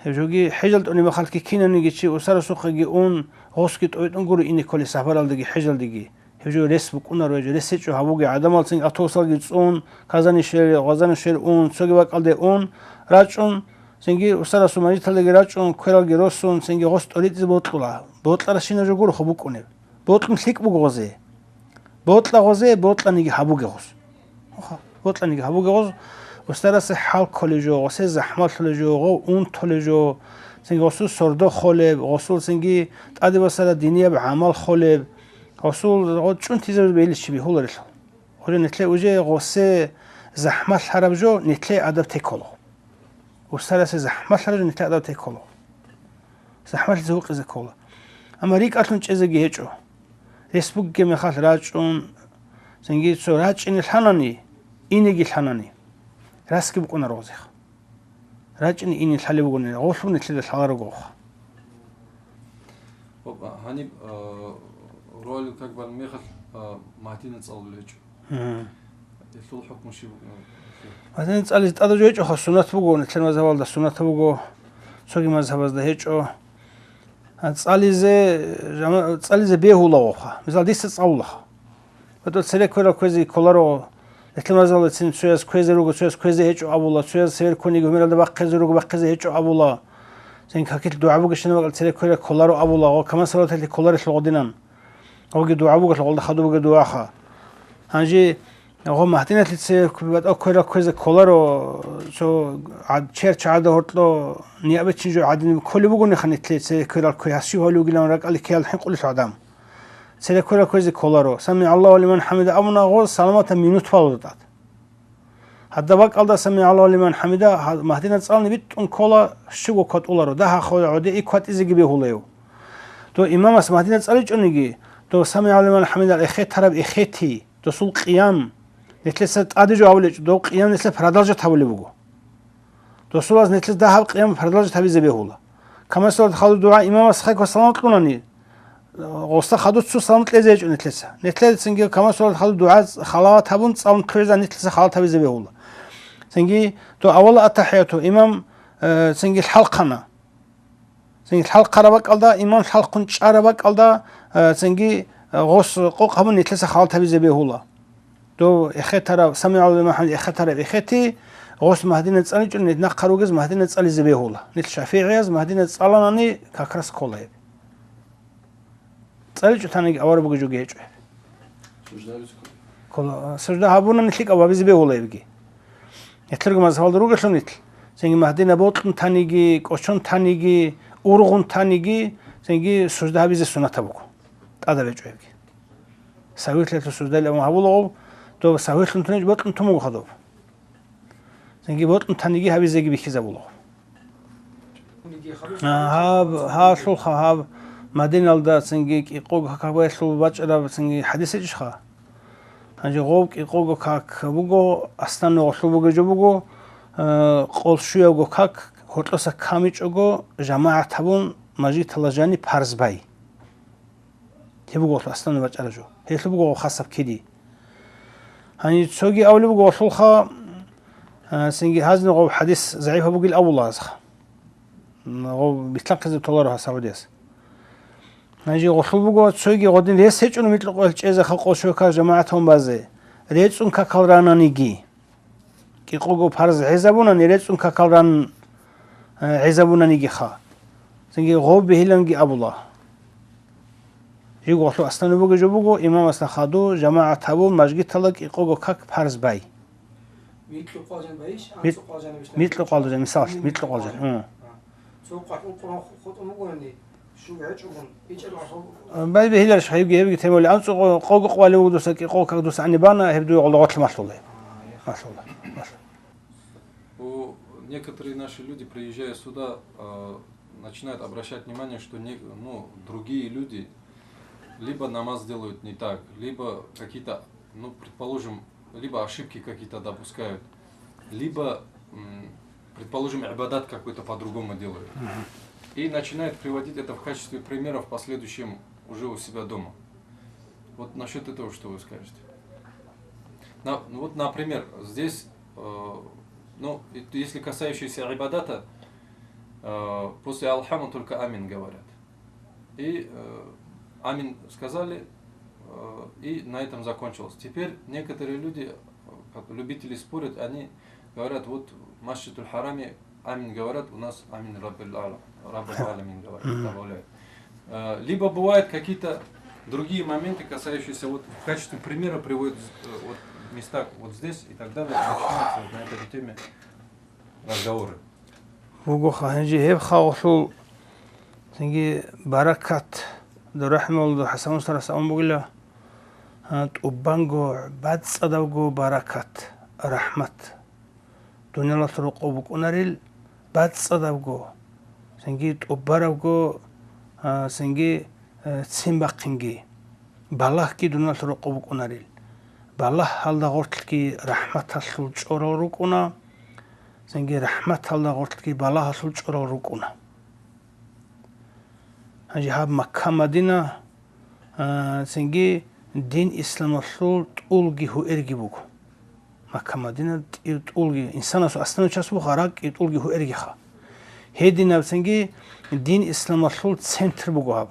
Гьеб жоги хӀежал тӀуни мехалъги кинавниги чи усарасухъеги ун, гъосги тӀойтӀун гуро ине кколей сапаралдаги хӀежалдаги. Гьеб жо рес букӀунаро, гьеб жо рес гьечӀо гьабуге гӀадамал цин автобусалги цӀун, Казани шер, Гъазани шер ун, цоги бакӀалде ун, рачӀун, цинги усарасул мажгиталдаги рачӀун, квералги росун, цинги гъос тӀоритӀизе бокьула. Бокьаращинаб жо гуро хъу букӀунеб. Бокьун лъикӀ буго гъозе. Бокьа гъозе, бокьаниги гьабуге гъоз. Бокьаниги гьабуге гъоз. Устарасе хӀал кколей жо, гъосе захӀмалъулей жо, гъов унтулей жо, цинги гъосул сордо холеб, гъосул цинги тӀаде босара динияб гӀамал холеб, гъосул гъо чӀунтизабизе бегьилищи бегьуларелъул. Гъуре нилъе уже гъосе захӀмалъараб жо нилъе адаб теккола. Устарасе захӀмалъараб жо нилъе адаб теккола. ЗахӀмалъизе гьукъизе ккола. Амма рикӀалъун чӀезеги гьечӀо. Рес бугеб мехалъ рачӀун, цинги цо рачӀине лъанани, инеги лъанани, расги букӀунаро гъозеха. РачӀине ине лъалеб бугони, гъолъун нилъеда лъаларогоха. Гьаниб, а, руалил как бан мехалъ, а, Магьдина цӀалулел гьечӀо. Гьелъул хӀукму щиб букӀун? Гьадин, цӀализе тӀадаб жо гьечӀоха, суннат буго, нилъер мазгьабалда суннат буго, цоги мазгьабазда гьечӀо. А цӀализе, жама-, цӀализе бегьулагоха. Мисал, дица цӀалулаха. БетӀер цере кверал кквезе кколаро, нилъер мазгьабалдацин цояз кквезе руго, цояз кквезе гьечӀо абула, цояз цевер ккониги гьумералда бахъизе руго, бахъизе гьечӀо абула. Цин какил дугӀа бугещина бакӀал цере кверал кколаро абула, ва каман салаталъе кколарелъул гъодинан. Гъоги дугӀа бугелъул, гъолда хадуб бугеб дугӀаха. Гьанже гъо Магьдиналъе цеве батӀа кверал кквезе кколаро, цо гӀад-, чер чагӀазда гьоркьо нияб бицин жо гӀадин кколеб бугониха нилъе цеве кверал кквей, гьас щив гьавли вугилан ракӀалде ккеялъ хӀинкъулелъул гӀадам. Цеве кверал кквезе кколаро, «СамигӀаллагьу лиман хӀамида» абуна гъо, саламатаб минут балула тӀад. Гьадаб бакӀалда «СамигӀаллагьу лиман хӀамида», гьа-, Магьдина цӀални битӀун ккола, щуго кватӀуларо, дагьа хвела гӀоде и кватӀизеги бегьулев. Дов имамас Магьдина цӀаличӀониги, дов «СамигӀаллагьу лиман хӀамида» эхетараб эхети, досул къиям, нилъеца тӀаде жо гьабулечӀо, дов къиям нилъе продолжать гьабулеб буго. Досулаз нилъеца дагьаб къиям продолжать гьабизе бегьула. Камасалат хадуб дугӀа имамас хъекӀ ва салам кьунани, гъоса хадуб цо салам кьезе гьечӀо нилъеца. Нилъецинги камасалат хадуб дугӀа халават гьабун, цӀалун кквеза нилъеца халат гьабизе бегьула. Цинги дов авала аттахӀияту имам, э, цинги лъалхъана. Цинги лъалхъараб бакӀалда, имам лъалхъун чӀараб бакӀалда, э, цинги, э, гъос къокъ гьабун нилъеца халат гьабизе бегьула. Дов эхетараб, «СамигӀаллагьу лиман хӀамида» эхетараб эхети, гъос Магьдина цӀаличӀони, нахъа ругез Магьдина цӀализе бегьула. Нилъ шафигӀияз Магьдина цӀаланани как раз ккола гьеб. ЦӀаличӀо таниги авараг бугеб жоги гьечӀо гьеб. Сужда гьабизе ккола. Ккола, сужда гьабунани лъикӀаб гьабизе бегьула гьебги. Гьелъулго мазгьабалда ругелъул нилъ, цинги Магьдина бокьун таниги, кӀочон таниги, ургъун таниги, цинги сужда гьабизе суннатаб буго. ТӀадаб гьечӀо гьебги. Сагьвилъиялъул суждайилан гьабулаго, доб сагьвилъун тунич бокьун тун буго хадуб. Цинги бокьун таниги гьабизеги бихьизабулаго. А, гьаб, гьалъулха гьаб Мадиналда цинги кӀикъого как баялъул бачӀараб цинги хӀадис гьечӀищха? Гьанже гъов кӀикъого как буго, аслан гъолъул бугеб жо буго, э, къол щуябго как гьоркьоса камичӀого жамагӀат гьабун, мажгиталда жаниб парз бай. Гьеб буго гъолъул аслан бачӀараб жо. Гьелъул буго гъов хасаб киди. Гьанже цоги авлеб буго гъолъулха, э, цинги гьазни гъов хӀадис загӀипаб бугил авулазха. Гъов битлъахъизе толаро гьас гьабудес. Гьанже гъолъул буго, цоги гъодин рес гьечӀун микьукъоялъ чӀезе халкъ щвекал жамагӀатун базе, рецӀун какал рананиги. КӀикъого парз гӀезабунани, рецӀун какал ран, э, гӀезабунанигиха. Цинги гъов бегьиланги абула. Жиго гъолъул аслан бугеб жо буго, имамасда хаду, жамагӀат гьабун, мажгиталда кӀикъого как парз бай. Микьукъал жан байищ, Мит-, анцӀукъал жанибищ? Микьукъал жан, мисал, Микьукъал микьукъал жан. Жан. Гьу. Цо къватӀул Къуръан хутӀун бугони, щуго гьечӀогун, ичӀаб гьаб-. Бай бегьиларищ гьебги, гьебги темали. АнцӀукъо-, къого къвалев вугев дуса, кӀикъого как дуса гьаниб бана, гьеб дуе гъолда гъотлъ малъула. А, я. Малъула, малъула. У, некоторые наши люди, приезжая сюда, а, начинают обращать внимание, что не, ну, другие люди либо намаз делают не так, либо какие-то, ну, предположим, либо ошибки какие-то допускают, либо, м, предположим, ибадат какой-то по-другому делают. Мгм. И начинают приводить это в качестве примера в последующем уже у себя дома. Вот насчет этого что вы скажете? На-, ну вот, например, здесь, э, ну, и, если касающееся ибадата, э, после «Алхаму» только «Амин» говорят. И, э, «Амин» сказали, э, и на этом закончилось. Теперь некоторые люди, э, как любители спорить, они говорят, вот в Масджидуль Хараме «Амин» говорят, у нас «Амин Раббил Аля-, Раббил Алямин» говорят, Мгм. добавляют. Э, либо бывают какие-то другие моменты, касающиеся, вот в качестве примера приводят, э, вот места вот здесь и так далее, начинаются вот на этой теме разговоры. Вугоха, гьанже гьеб халкъалъул цинги баракат, дурахӀмалда ХӀасан устарас абун бугила, а, тӀубанго, бацӀцӀадабго баракат, рахӀмат. Дуниялалъул рокъов букӀунарил бацӀцӀадабго, цинги тӀубарабго, а, цинги, а, ццин бахъинги. Балагьги дуниялалъул рокъов букӀунарил. Балагь гьалда гъортлъги рахӀматалъул чӀорал рукӀуна, цинги рахӀматалда гъортлъги балагьалъул чӀорал рукӀуна. Гьанже гьаб Макка-Мадина, а, цинги дин исламалъул тӀулги гьуэрги буго. Макка-Мадина тӀи-, тӀулги, инсанасул аслан час буго, ракӀги тӀулги гьуэргиха. Гьединаб цинги дин исламалъул центр буго гьаб.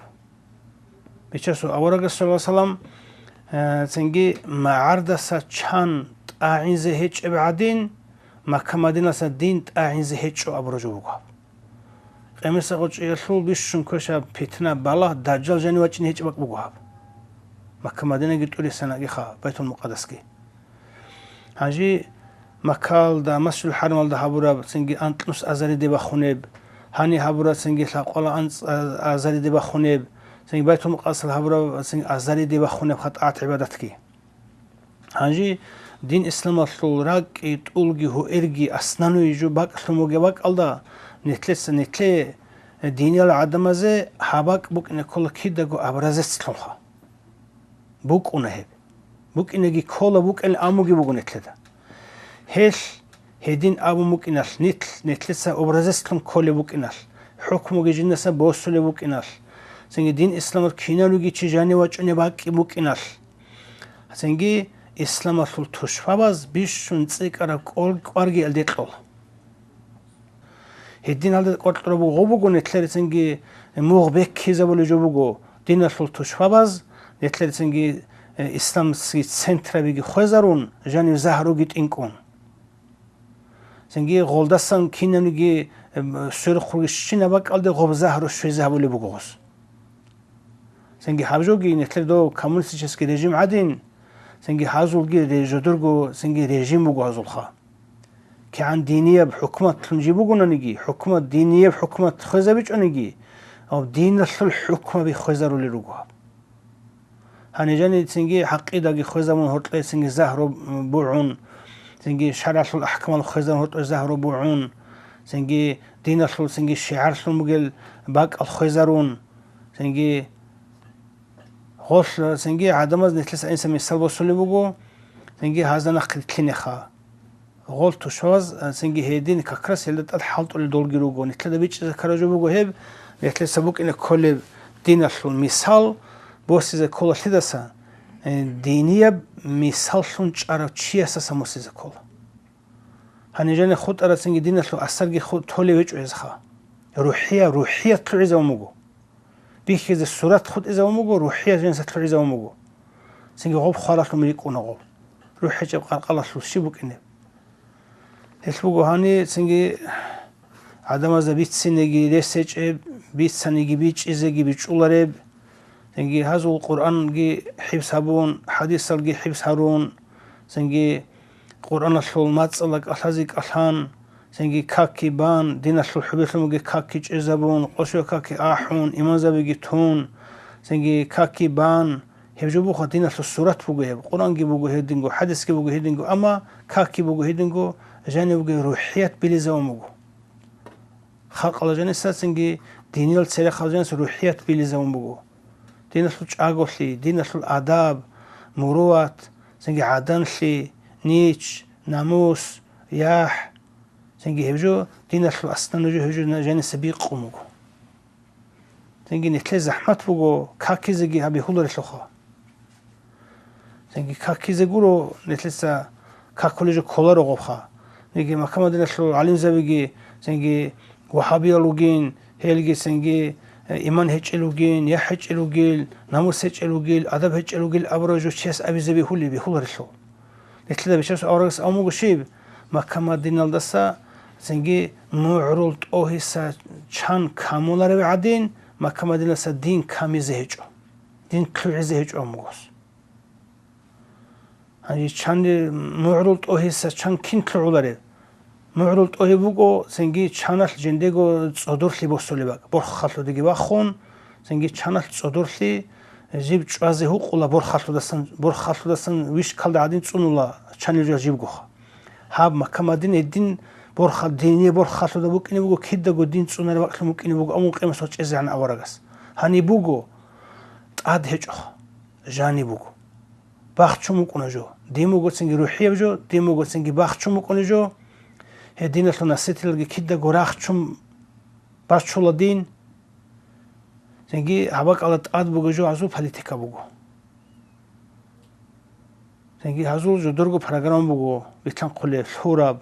Бичасул аварагас, саллаллагьу гӀалайгьи ва саллам, э, цинги магӀардаса чан тӀагӀинзе гьечӀеб гӀадин, Макка-Мадинаса дин тӀагӀинзе гьечӀо абураб жо буго гьаб. Къемиса гъочӀиялъул бищун квешаб питна, балагь, Дажжал жанив вачӀине гьечӀеб бакӀ буго гьаб. Макка-Мадинаги тӀуре санагиха, Байтул-Мукъадасги. Гьанже Маккалда, Масжидул ХӀарамалда гьабураб цинги анкьнус азариде бахунеб, гьаниб гьабураб цинги лъабкъоялда анцӀ-, а-, азариде бахунеб, цинги Байтул-Мукъадасалда гьабураб цинги азариде бахунеб хатӀат гӀибадатги. Гьанже дин исламалъул ракӀги, тӀулги, гьуэрги, основной жо бакӀлъун бугеб бакӀалда, нилъеца, нилъее, диниял гӀадамазе гьаб бакӀ букӀине ккола кидаго образецлъунха. БукӀуна гьеб. БукӀинеги ккола, букӀин амуги буго нилъеда. Гьелъ гьедин абун букӀиналъ, нилъ, нилъеца образецлъун кколеб букӀиналъ, хӀукмуги жиндаса босулеб букӀиналъ, цинги дин исламалъ киналниги чи жанив вачӀунеб бакӀ букӀиналъ, цинги исламалъул тушбабаз бищун цӀикӀкӀараб кӀвар-, кӀварги гьелде кьола. Гьедин гьалда кӀвар кьураб гъо буго, нилъер цинги мугъ беккизабулеб жо буго диналъул тушбабаз, нилъер цинги, э, исламский центрабиги хвезарун, жанив загьруги тӀинкӀун. Цинги гъолдасан кинабниги, э, сверухъ ругищинаб бакӀалде гъоб загьру щвезе гьабулеб буго гъос. Цинги гьаб жоги нилъер дов коммунистический режим гӀадин, цинги гьазулги ре-, жодорго цинги режим буго гьазулха. КигӀан динияб хӀукуматлъун жиб бугонаниги, хӀукумат динияб хӀукумат хвезабичӀониги, гьаб диналъул хӀукмаби хвезарулел руго гьаб. Гьаниб жаниб цинги гӀакъидаги хвезабун, гьоркье цинги загьру бугӀун, цинги шаргӀалъул ахӀкамал хвезабун, гьоркье загьру бугӀун, цинги диналъул цинги шигӀарлъун бугел бакӀал хвезарун, Цинги гъолъ, цинги гӀадамаз нилъеца инса мисал босулеб буго, цинги гьазда нахъ рилълъинеха. Гъол тушбаз, цинги гьедин как раз гьелда тӀад хӀалтӀулел долги руго. Нилъеда бичӀчӀизе ккараб жо буго гьеб, нилъеца букӀине кколеб диналъул мисал босизе ккола лъидаса, э, динияб мисаллъун чӀарав чиясаса босизе ккола. Гьаниб жаниб хутӀарацинги диналъул асарги ху-, толев гьечӀо гьезха. РухӀия-, рухӀият лъугӀизабун буго. Бихьизе сурат хутӀизабун буго, рухӀият жаниса лъугӀизабун буго. Цинги гъоб хваралъун рикӀкӀуна гъоб. РухӀ гьечӀеб къаркъалалъул щиб букӀинеб? Гьелъ буго гьани цинги гӀадамазда бицинеги рес гьечӀеб, бицаниги бичӀчӀизеги бичӀчӀулареб. Цинги гьазул Къуръанги хӀифз гьабун, хӀадисалги хӀифз гьарун, цинги Къуръаналъул мацӀала кӀалъазе кӀалъан, цинги какги бан, диналъул хӀубилъун бугеб какги чӀезабун, къосияб какги ахӀун, имамзабиги тун, цинги какги бан, гьеб жо буха диналъул сурат буго гьеб, Къуръанги буго гьединго, хӀадисги буго гьединго, амма какги буго гьединго, жаниб бугеб рухӀият билизабун буго. Халкъала жаниса цинги диниял церехъала жаниса рухӀият билизабун буго. Диналъул чӀаголъи, диналъул адаб, муруват, цинги гӀаданлъи, нич, намус, яхӀ, цинги гьеб жо диналъул аслан жо гьеб жо жаниса бикъун буго. Цинги нилъее захӀмат буго, какизеги гьаб бихьуларелъулха. Цинги какизе гуро, нилъеца какулеб жо кколаро гъобха. Цинги Макка-Мадиналъул гӀалимзабиги, цинги вагьабиял ругин, гьелги цинги, э, иман гьечӀел ругин, яхӀ гьечӀел ругил, намус гьечӀел ругил, адаб гьечӀел ругил абураб жо чияс абизе бихьули-, бихьуларелъул. Нилъеда Бичасул аварагас абун буго щиб? Макка-Мадиналдаса цинги мугӀрул тӀогьиса чан камуларев гӀадин, Макка-Мадиналдаса дин камизе гьечӀо, дин лъугӀизе гьечӀо абун буго гьес. Гьанже чанни мугӀрул тӀогьиса чан кин лъугӀуларев? МугӀрул тӀогьи буго цинги чаналъ жиндего цӀодорлъи босулеб бакӀ, борхалъудеги вахун, цинги чаналъ цӀодорлъи жиб чӀвазе гьукъула борхалъудасан, борхалъудасан вишкалда гӀадин цӀунула чанил жал жибгоха. Гьаб Макка-Мадина гьедин борхал-, диние борхалъуда букӀине буго, кидаго дин цӀунареб бакӀлъун букӀине буго, амун къемасухъ чӀезегӀан аварагас. Гьаниб буго, тӀад гьечӀоха, жаниб буго. Бахчун букӀуна жо. Дин бугоцинги рухӀияб жо, дин бугоцинги бахчун букӀуна жо. Гьединалъул наситилалги кидаго рахчун бачула дин. Цинги гьаб бакӀалда тӀад буго жо, гьазул политика буго. Цинги гьазул жодорго программа буго, битӀанхъулеб, лъураб.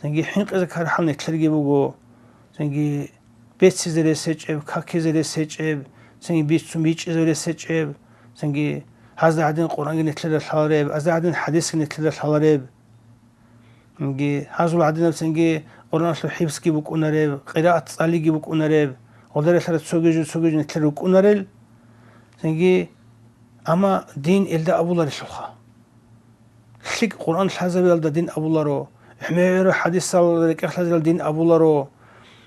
Цинги хӀинкъизе ккарахӀал нилъерги буго. Цинги беццизе рес гьечӀеб, какизе рес гьечӀеб, цинги бицун бичӀчӀизе рес гьечӀеб, цинги гьазда гӀадин Къуръанги нилъеда лъалареб, гьазда гӀадин хӀадисги нилъеда лъалареб. Цинги гьазул гӀадинаб цинги Къуръаналъул хӀифзги букӀунареб, къираат цӀалиги букӀунареб, гъодаралъара цоги жо, цоги жо нилъер рукӀунарел. Цинги, амма дин илда абуларелъулха. ЛъикӀ Къуръан лъазабиялда дин абуларо, гӀемераб хӀадисал рекӀелъ лъазабиялда дин абуларо,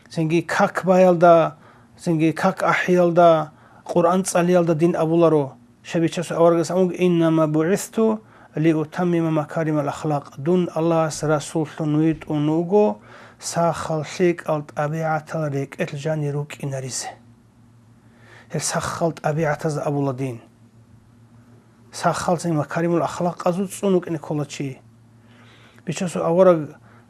цинги как баялда, цинги как ахӀиялда, Къуръан цӀалиялда дин абуларо. Щай Бичасул аварагас абун буго: «Иннама бугӀисту лиутаммима макаримал ахлакъ». Дун Аллагьас расуллъун витӀун вуго сахал лъикӀал тӀабигӀатал рекӀелъ жанир рукӀинаризе. Гьел сахал тӀабигӀатазда абула дин. Сахалцин макаримул ахлакъазул цӀун вукӀине ккола чи. Бичасул авараг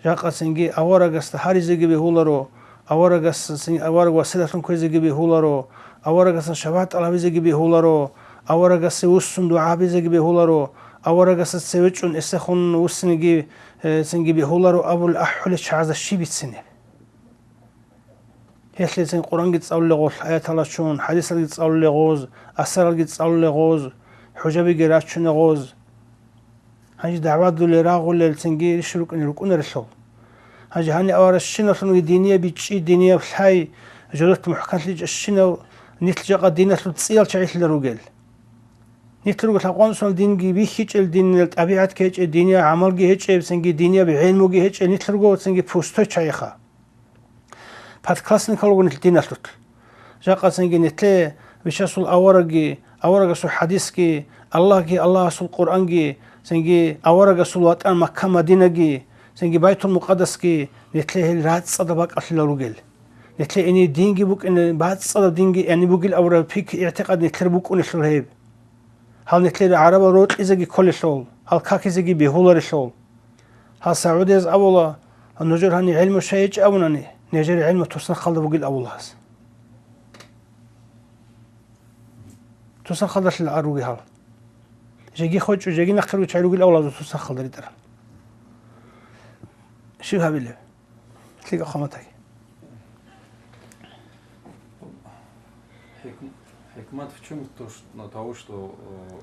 жакъа цинги аварагасда гьаризеги бегьуларо, аварагас цин-, авараг василалъун кквезеги бегьуларо, аварагасда шабагь тӀалабизеги бегьуларо, аварагасе вуссун дугӀа гьабизеги бегьуларо, аварагасда цеве чӀун эсехун вуссинеги, э, цинги бегьуларо абулел ахӀулел чагӀазда щиб бицине? Гьелъецин Къуръанги цӀалулел гъоз, аяталда чун, хӀадисалги цӀалулел гъоз, асаралги цӀалулел гъоз, хӀужабиги рачунел гъоз. Гьанже дагӀвадулел, рагъулел цинги рищ рукӀине рукӀунарелъул. Гьанже гьаниб аварагасщиналлъунги динияб бичӀчӀи, динияб лъай, жодат мухӀканлъичӀащинав нилъ жакъа диналъул цӀиял чагӀилъила ругел. Нилъ руго лъабкъоялда динги бихьичӀел, диниял тӀабигӀатги гьечӀел, динияб гӀамалги гьечӀел, цинги динияб гӀелмуги гьечӀел, нилъ руго цинги пустой чагӀиха. Подклассникал руго нилъ диналъулъ. Жакъа цинги нилъее Бичасул аварагги, аварагасул хӀадисги, Аллагьги, Аллагьасул Къуръанги, цинги аварагасул ватӀан Макка-Мадинаги, цинги Байтул-Мукъадасги нилъее гьел рацӀцӀадаб бакӀалъулал ругел. Нилъер гьенир динги букӀине, бацӀцӀадаб динги гьениб бугил абураб пикр-игӀтикъад нилъер букӀунелъул гьеб. Гьал нилъер гӀарабал рокьизеги кколелъул, гьал какизеги бегьуларелъул. Гьал сагӀудияз абула, нужер гьанир гӀелму щай гьечӀеб абунани, нижер гӀелму тусанхъалда бугил абула гьас. Тусанхъалдалъила ар ругел гьал. Жеги хочӀо, жеги нахъе руччай ругел авлазул тусанхъалда ритӀарал. Щиб гьабилеб? ЛъикӀа хъаматаги. Хикм-, хикмат в чём? То, что, ну, того, что, э,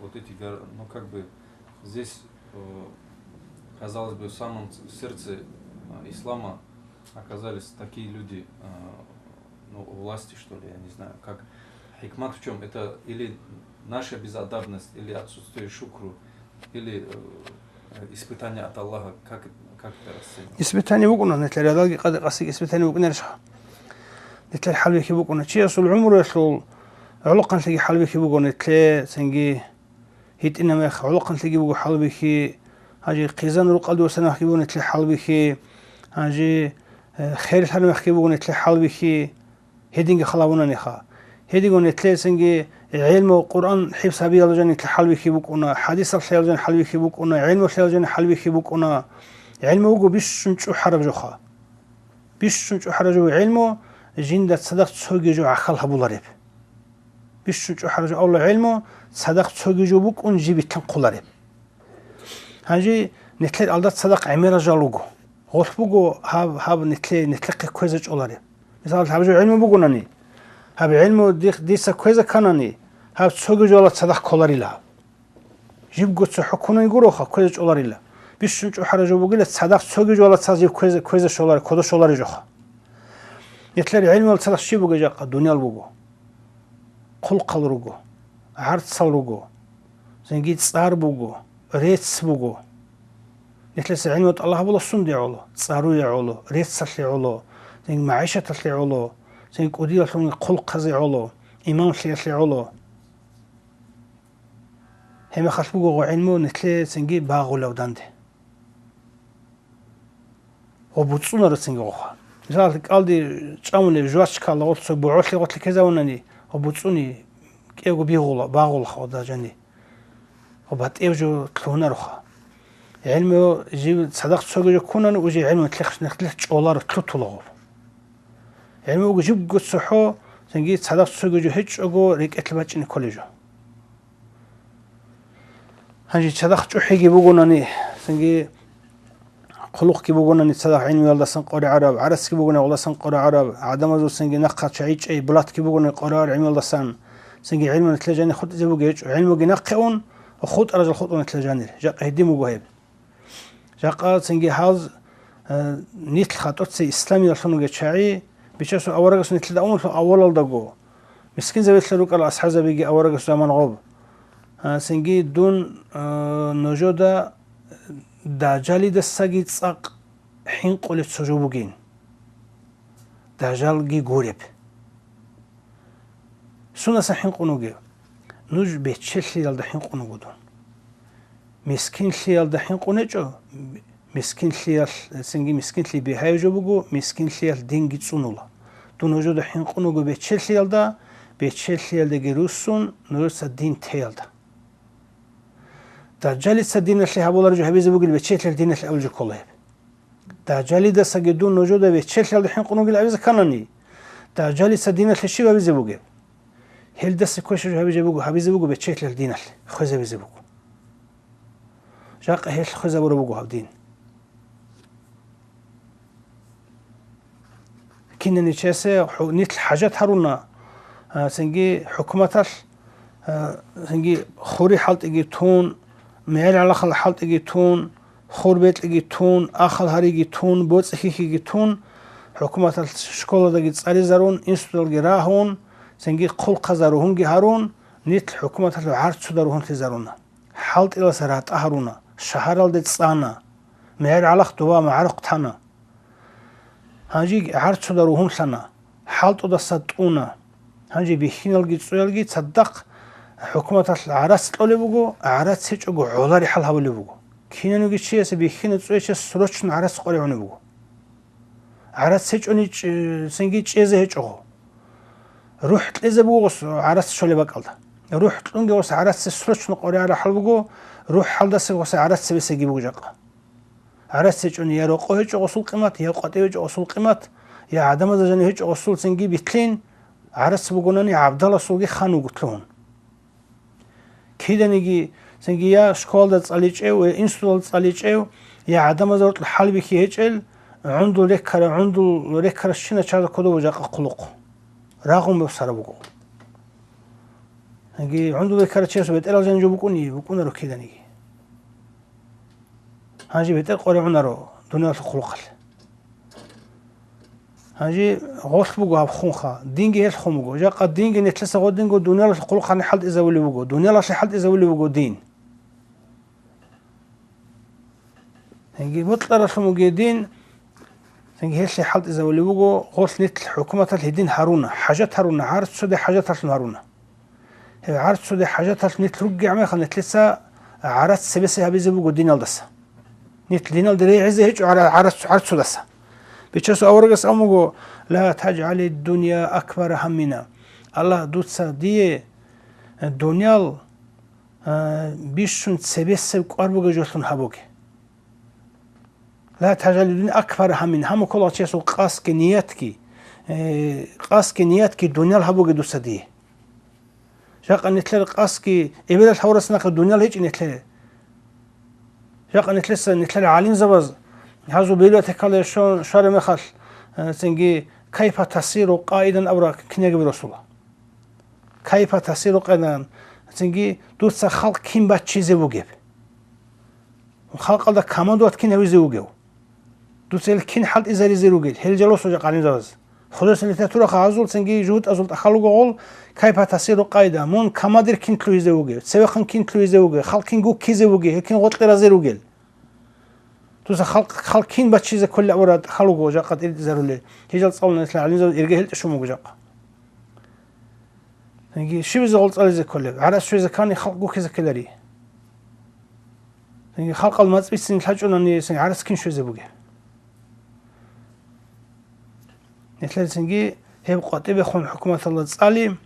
вот эти гор-, ну, как бы здесь, э, казалось бы, в самом ц-, сердце, э, ислама оказались такие люди, э, ну, власти, что ли, я не знаю, как. Хикмат в чём? Это или наша безадабность, или отсутствие шукру, или, э, испытание от Аллаха, как, как это расценивать? Испытание букӀуна, нилъер ралги къаде-къасиги испытание букӀунарищха? Нилъер хӀалбихьи букӀуна. Чиясул гӀумруялъул гӀолохъанлъиги хӀалбихьи буго нилъе, цинги гьитӀинаб мех гӀолохъанлъиги буго хӀалбихьи, гьанже хъизан рукъалде васанахъги буго нилъе хӀалбихьи, гьанже, э, херлъараб мехги буго нилъе хӀалбихьи. Гьединги халавунаниха. Гьединго нилъецинги гӀелму, Къуръан хӀифз гьабиялда жаниб хӀалбихьи букӀуна, хӀадисалъ гьел жан хӀалбихьи букӀуна, гӀелмулъ гьел жан хӀалбихьи букӀуна. ГӀелму вуго бищун чӀухӀараб жоха. Бищун чӀухӀараб жо гӀелму, жинда цадахъ цоги жо гӀахьал гьабулареб. Бищун чӀухӀараб жо авла гӀелму, цадахъ цоги жо букӀун жиб битӀун хъулареб. Гьанже нилъер алда цадахъ гӀемерал жал руго. Гъолъ буго гьаб, гьаб нилъе-, нилъехъе кквезе чӀолареб. Мисал, гьаб жо гӀелму бугонани, гьаб гӀелму дих-, дица кквезе кканани, гьаб цоги жола цадахъ кколарила. Жибго цохӀо ккунани гуроха, кквезе чӀоларила. Бищун чӀухӀараб жо бугила, цадахъ цоги жола цадахъ жиб кквезе, кквезе щолари, кодо щолари жоха. Нилъер гӀелмуялда цадахъ щиб бугеб жакъа? Дуниял буго. Хъулухъал руго, гӀарцал руго, цинги цӀар буго, рецц буго. Нилъеца гӀелму тӀалаб гьабула сунде гӀоло, цӀаруе гӀоло, реццалъе гӀоло, цинги магӀишаталъе гӀоло, цинги кӀудиялъулги хъулухъазе гӀоло, имамлъиялъе гӀоло. Гьеб мехалъ буго гъо гӀелму нилъее цинги багъулев данде. Гъо буцӀцӀунарецинги гъоха. Мисал, кӀалди чӀамулеб жвачкала гъорлъ цо бугӀолъи гъорлъ ккезавунани, гъо буцӀцӀуни кӀиявго бигъула, багъулаха гъода жани. Гъо батӀияб жо лъугьунароха. ГӀелму жив цадахъ цоги жо ккунани, уже гӀелму нилъехъ-, нилъехъ чӀоларо, лъутула гъо. ГӀелму буго жибго цохӀо, цинги цадахъ цоги жо гьечӀого рекӀелъе бачӀине кколеб жо. Гьанже цадахъ чӀухӀиги бугонани, цинги хъулухъги бугонани цадахъ гӀелмуялдасан къваригӀараб, гӀарацги бугони гъолдасан къваригӀараб, гӀадамазул цинги нахъа чагӀи-чӀей, блатги бугони къваригӀараб гӀелмуялдасан, цинги гӀелму нилъер жанир хутӀизе бугеб гьечӀо, гӀелмуги нахъе ун, хутӀарал жал хутӀун нилъер жанир, жакъа гьедин буго гьеб. Жакъа цинги гьаз, э, нилъ хатӀоца исламиялъун вугев чагӀи, Бичасул аварагас нилъеда авуналъул авалалдаго, мискинзабилъа рукӀарал асхӀабзабиги аварагасул заман гъоб. А, цинги дун, а, нужеда дажалидасаги цӀакъ хӀинкъулеб цо жо бугин. Дажалги гуреб. Сунаса хӀинкъун вугев? Нуж бечелъиялда хӀинкъун вуго дун. Мискинлъиялда хӀинкъун гьечӀо, мискинлъиялъ, цинги мискинлъи бигьаяб жо буго, мискинлъиялъ динги цӀунула. Дун нужеда хӀинкъун вуго бечелъиялда, бечелъиялдаги руссун, нужеца дин теялда. Дажалица диналъе гьабулареб жо гьабизе бугел бечелъиялъ диналъе абулеб жо ккола гьеб. Дажалидасаги дун нужеда бечелъиялда хӀинкъун вугел абизе кканани, Дажалица диналъе щиб гьабизе бугеб? Гьелдаса квешаб жо гьабизе буго, гьабизе буго бечелъиялъ диналъе, хвезабизе буго. Жакъа гьелъ хвезабураб буго гьаб дин. Кинани чиясе хӀу-, нилъ хӀажат гьаруна, а, цинги хӀукуматалъ, а, цинги хури хӀалтӀиги тун, мегӀер гӀалахал хӀалтӀиги тун, хур бетӀиги тун, ахал гьариги тун, боцӀи хьихьиги тун, хӀукуматалъ школадаги цӀаризарун, институталги рагьун, цинги хъулухъазда ругьунги гьарун, нилъ хӀукуматалъул гӀарцуда ругьунлъизаруна. ХӀалтӀиласа ратӀа гьаруна, шагьаралде цӀана, мегӀер гӀалахъ дова магӀарухъ тана. Гьанже гӀарцуда ругьунлъана, хӀалтӀудаса тӀуна. Гьанже бихьиналги цӀуялги цадахъ хӀукуматалъ гӀарац кьолеб буго, гӀарац гьечӀого гӀоларихӀал гьабулеб буго. Кинаниги чиясе бихьина цӀуячияс срочно гӀарац къваригӀунеб буго. ГӀарац гьечӀони чӀ-, цинги чӀезе гьечӀого. РухӀ кьезе буго гъос гӀарац щолеб бакӀалда. РухӀ кьунги гъос гӀарац срочно къоригӀараб хӀал буго, рухӀ хӀалдаса гъос гӀарац цебесеги буго жакъа. ГӀарац гьечӀони я рокъов гьечӀо гъосул къимат, я къватӀив гьечӀо гъосул къимат, я гӀадамазда жанив гьечӀо гъосул цинги битлъин, гӀарац бугонани гӀабдаласулги хан вуго лъугьун. Киданиги, цинги я школалда цӀаличӀев, я институталда цӀаличӀев, я гӀадамазда гьоркьоб хӀалбихьи гьечӀел, гӀундул реккара-, гӀундул реккаращинав чиясда кодоб жакъа хъулухъ. Рагъун босараб буго. Цинги гӀундул реккарав чиясул бетӀерал жанив жо букӀуни, букӀунаро киданиги. Гьанже бетӀер къоригӀунаро дуниялалъул хъулухъалъ. Гьанже гъолъ буго гьаб хунха, динги гьелъ хун буго. Жакъа динги нилъеца гъодинго дуниялалъул хъулухъалъе хӀалтӀизабулеб буго, дуниялалъе хӀалтӀизабулеб буго дин. Цинги бокьаралъун бугей дин, цинги гьелъие хӀалтӀизабулеб буго, гъолъ нилъ хӀукуматалъ гьедин гьаруна, хӀажат гьаруна, гӀарцуде хӀажаталъун гьаруна. Гьеб гӀарцуде хӀажаталъ нилъ ругегӀан мехалъ, нилъеца гӀарац цебесеб гьабизе буго диналдаса. Нилъ диналде регӀизе гьечӀо гӀара-, гӀарац-, гӀарцудаса. Бичасул аварагас абун буго: «Ла тажгӀалид-дунья акбара гьаммина». Аллагь, дуца дие дуниял, а, бищун цебесеб кӀвар бугеб жолъун гьабуге. Ла тажгӀалид-дунья акбара гьаммина. Гьаммун ккола чиясул къасги ниятги, э, къасги ниятги дуниял гьабуге дуца дие. Жакъа нилъер къасги, эбелалъ гьавурас нахъе дуниял гьечӀин нилъере. Жакъа нилъеца, нилъер гӀалимзабаз гьазул библиотекалде що-, щвараб мехалъ, э, цинги «Кайфа тасиру къаидан» абураб кинаги биросула. «Кайфа тасиру къаидан», цинги дуца халкъ кин баччизе бугеб. Халкъалда командовать кин гьавизе вугев? Дуца гьел кин хӀалтӀизаризе ругел, гьел жалосо жакъа гӀалимзабаз. Худаса литератураха гьазул цинги жугьутӀазул тӀахьал руго гъол: «Кайфа тасиру къаида», мун командир кин лъугьизе вугев, цевехъан кин лъугьизе вугев, халкъ кин гуккизе вугев, гьел кин гъоркье разе ругел. Дуца халкъ, халкъ кин баччизе кколел абураб тӀахьал руго жакъа тӀиритӀизарулел. Гьел жал цӀалуна, гьелъул гӀалимзабаз ирга гьел тӀашун буго жакъа. Цинги щибизе гъол цӀализе кколеб? ГӀарац щвезе ккани, халкъ гуккизе ккелари. Цинги халкъал мацӀ бицин лъачӀунани, цинги гӀарац кин щвезе бугеб? Нилъер цинги гьеб къватӀибехун хӀукуматалда цӀали.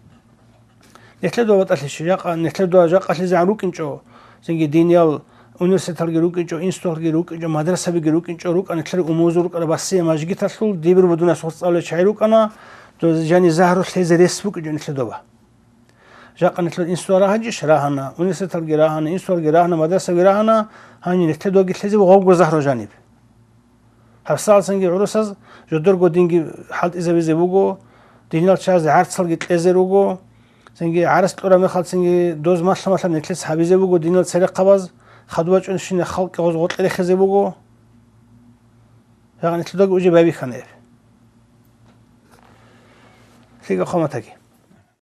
Нилъер дова батӀалъи щи, жакъа, нилъер дова жакъалъизегӀан рукӀинчӀо, цинги диниял университеталги рукӀинчӀо, институталги рукӀинчӀо, мадрасабиги рукӀинчӀо, рукӀана нилъер умумузул рукӀараб Басия мажгиталъул, дибир будунас гъоз цӀалулел чагӀи рукӀана, доза жани загьрулъ лъезе рес букӀинчӀо нилъер доба. Жакъа нилъер институтал рагьанчӀищ? Рагьана, университеталги рагьана, институталги рагьана, мадрасаги рагьана, гьанже нилъер доги лъезе гъовго загьру жаниб. ГьабсагӀат цинги гӀурусаз жодорго динги хӀалтӀизабизе буго, диниял чагӀазе гӀарцалги кьезе руго, цинги гӀарац кьураб мехалъ цинги доз малъа-малъа нилъеца гьабизе буго диниял церехъабаз, хадуб бачӀунщинаб халкъги гъоз гъоркье рехизе буго. Жакъа нилъер доги уже байбихьана гьеб. ЛъикӀаб хъаматаги.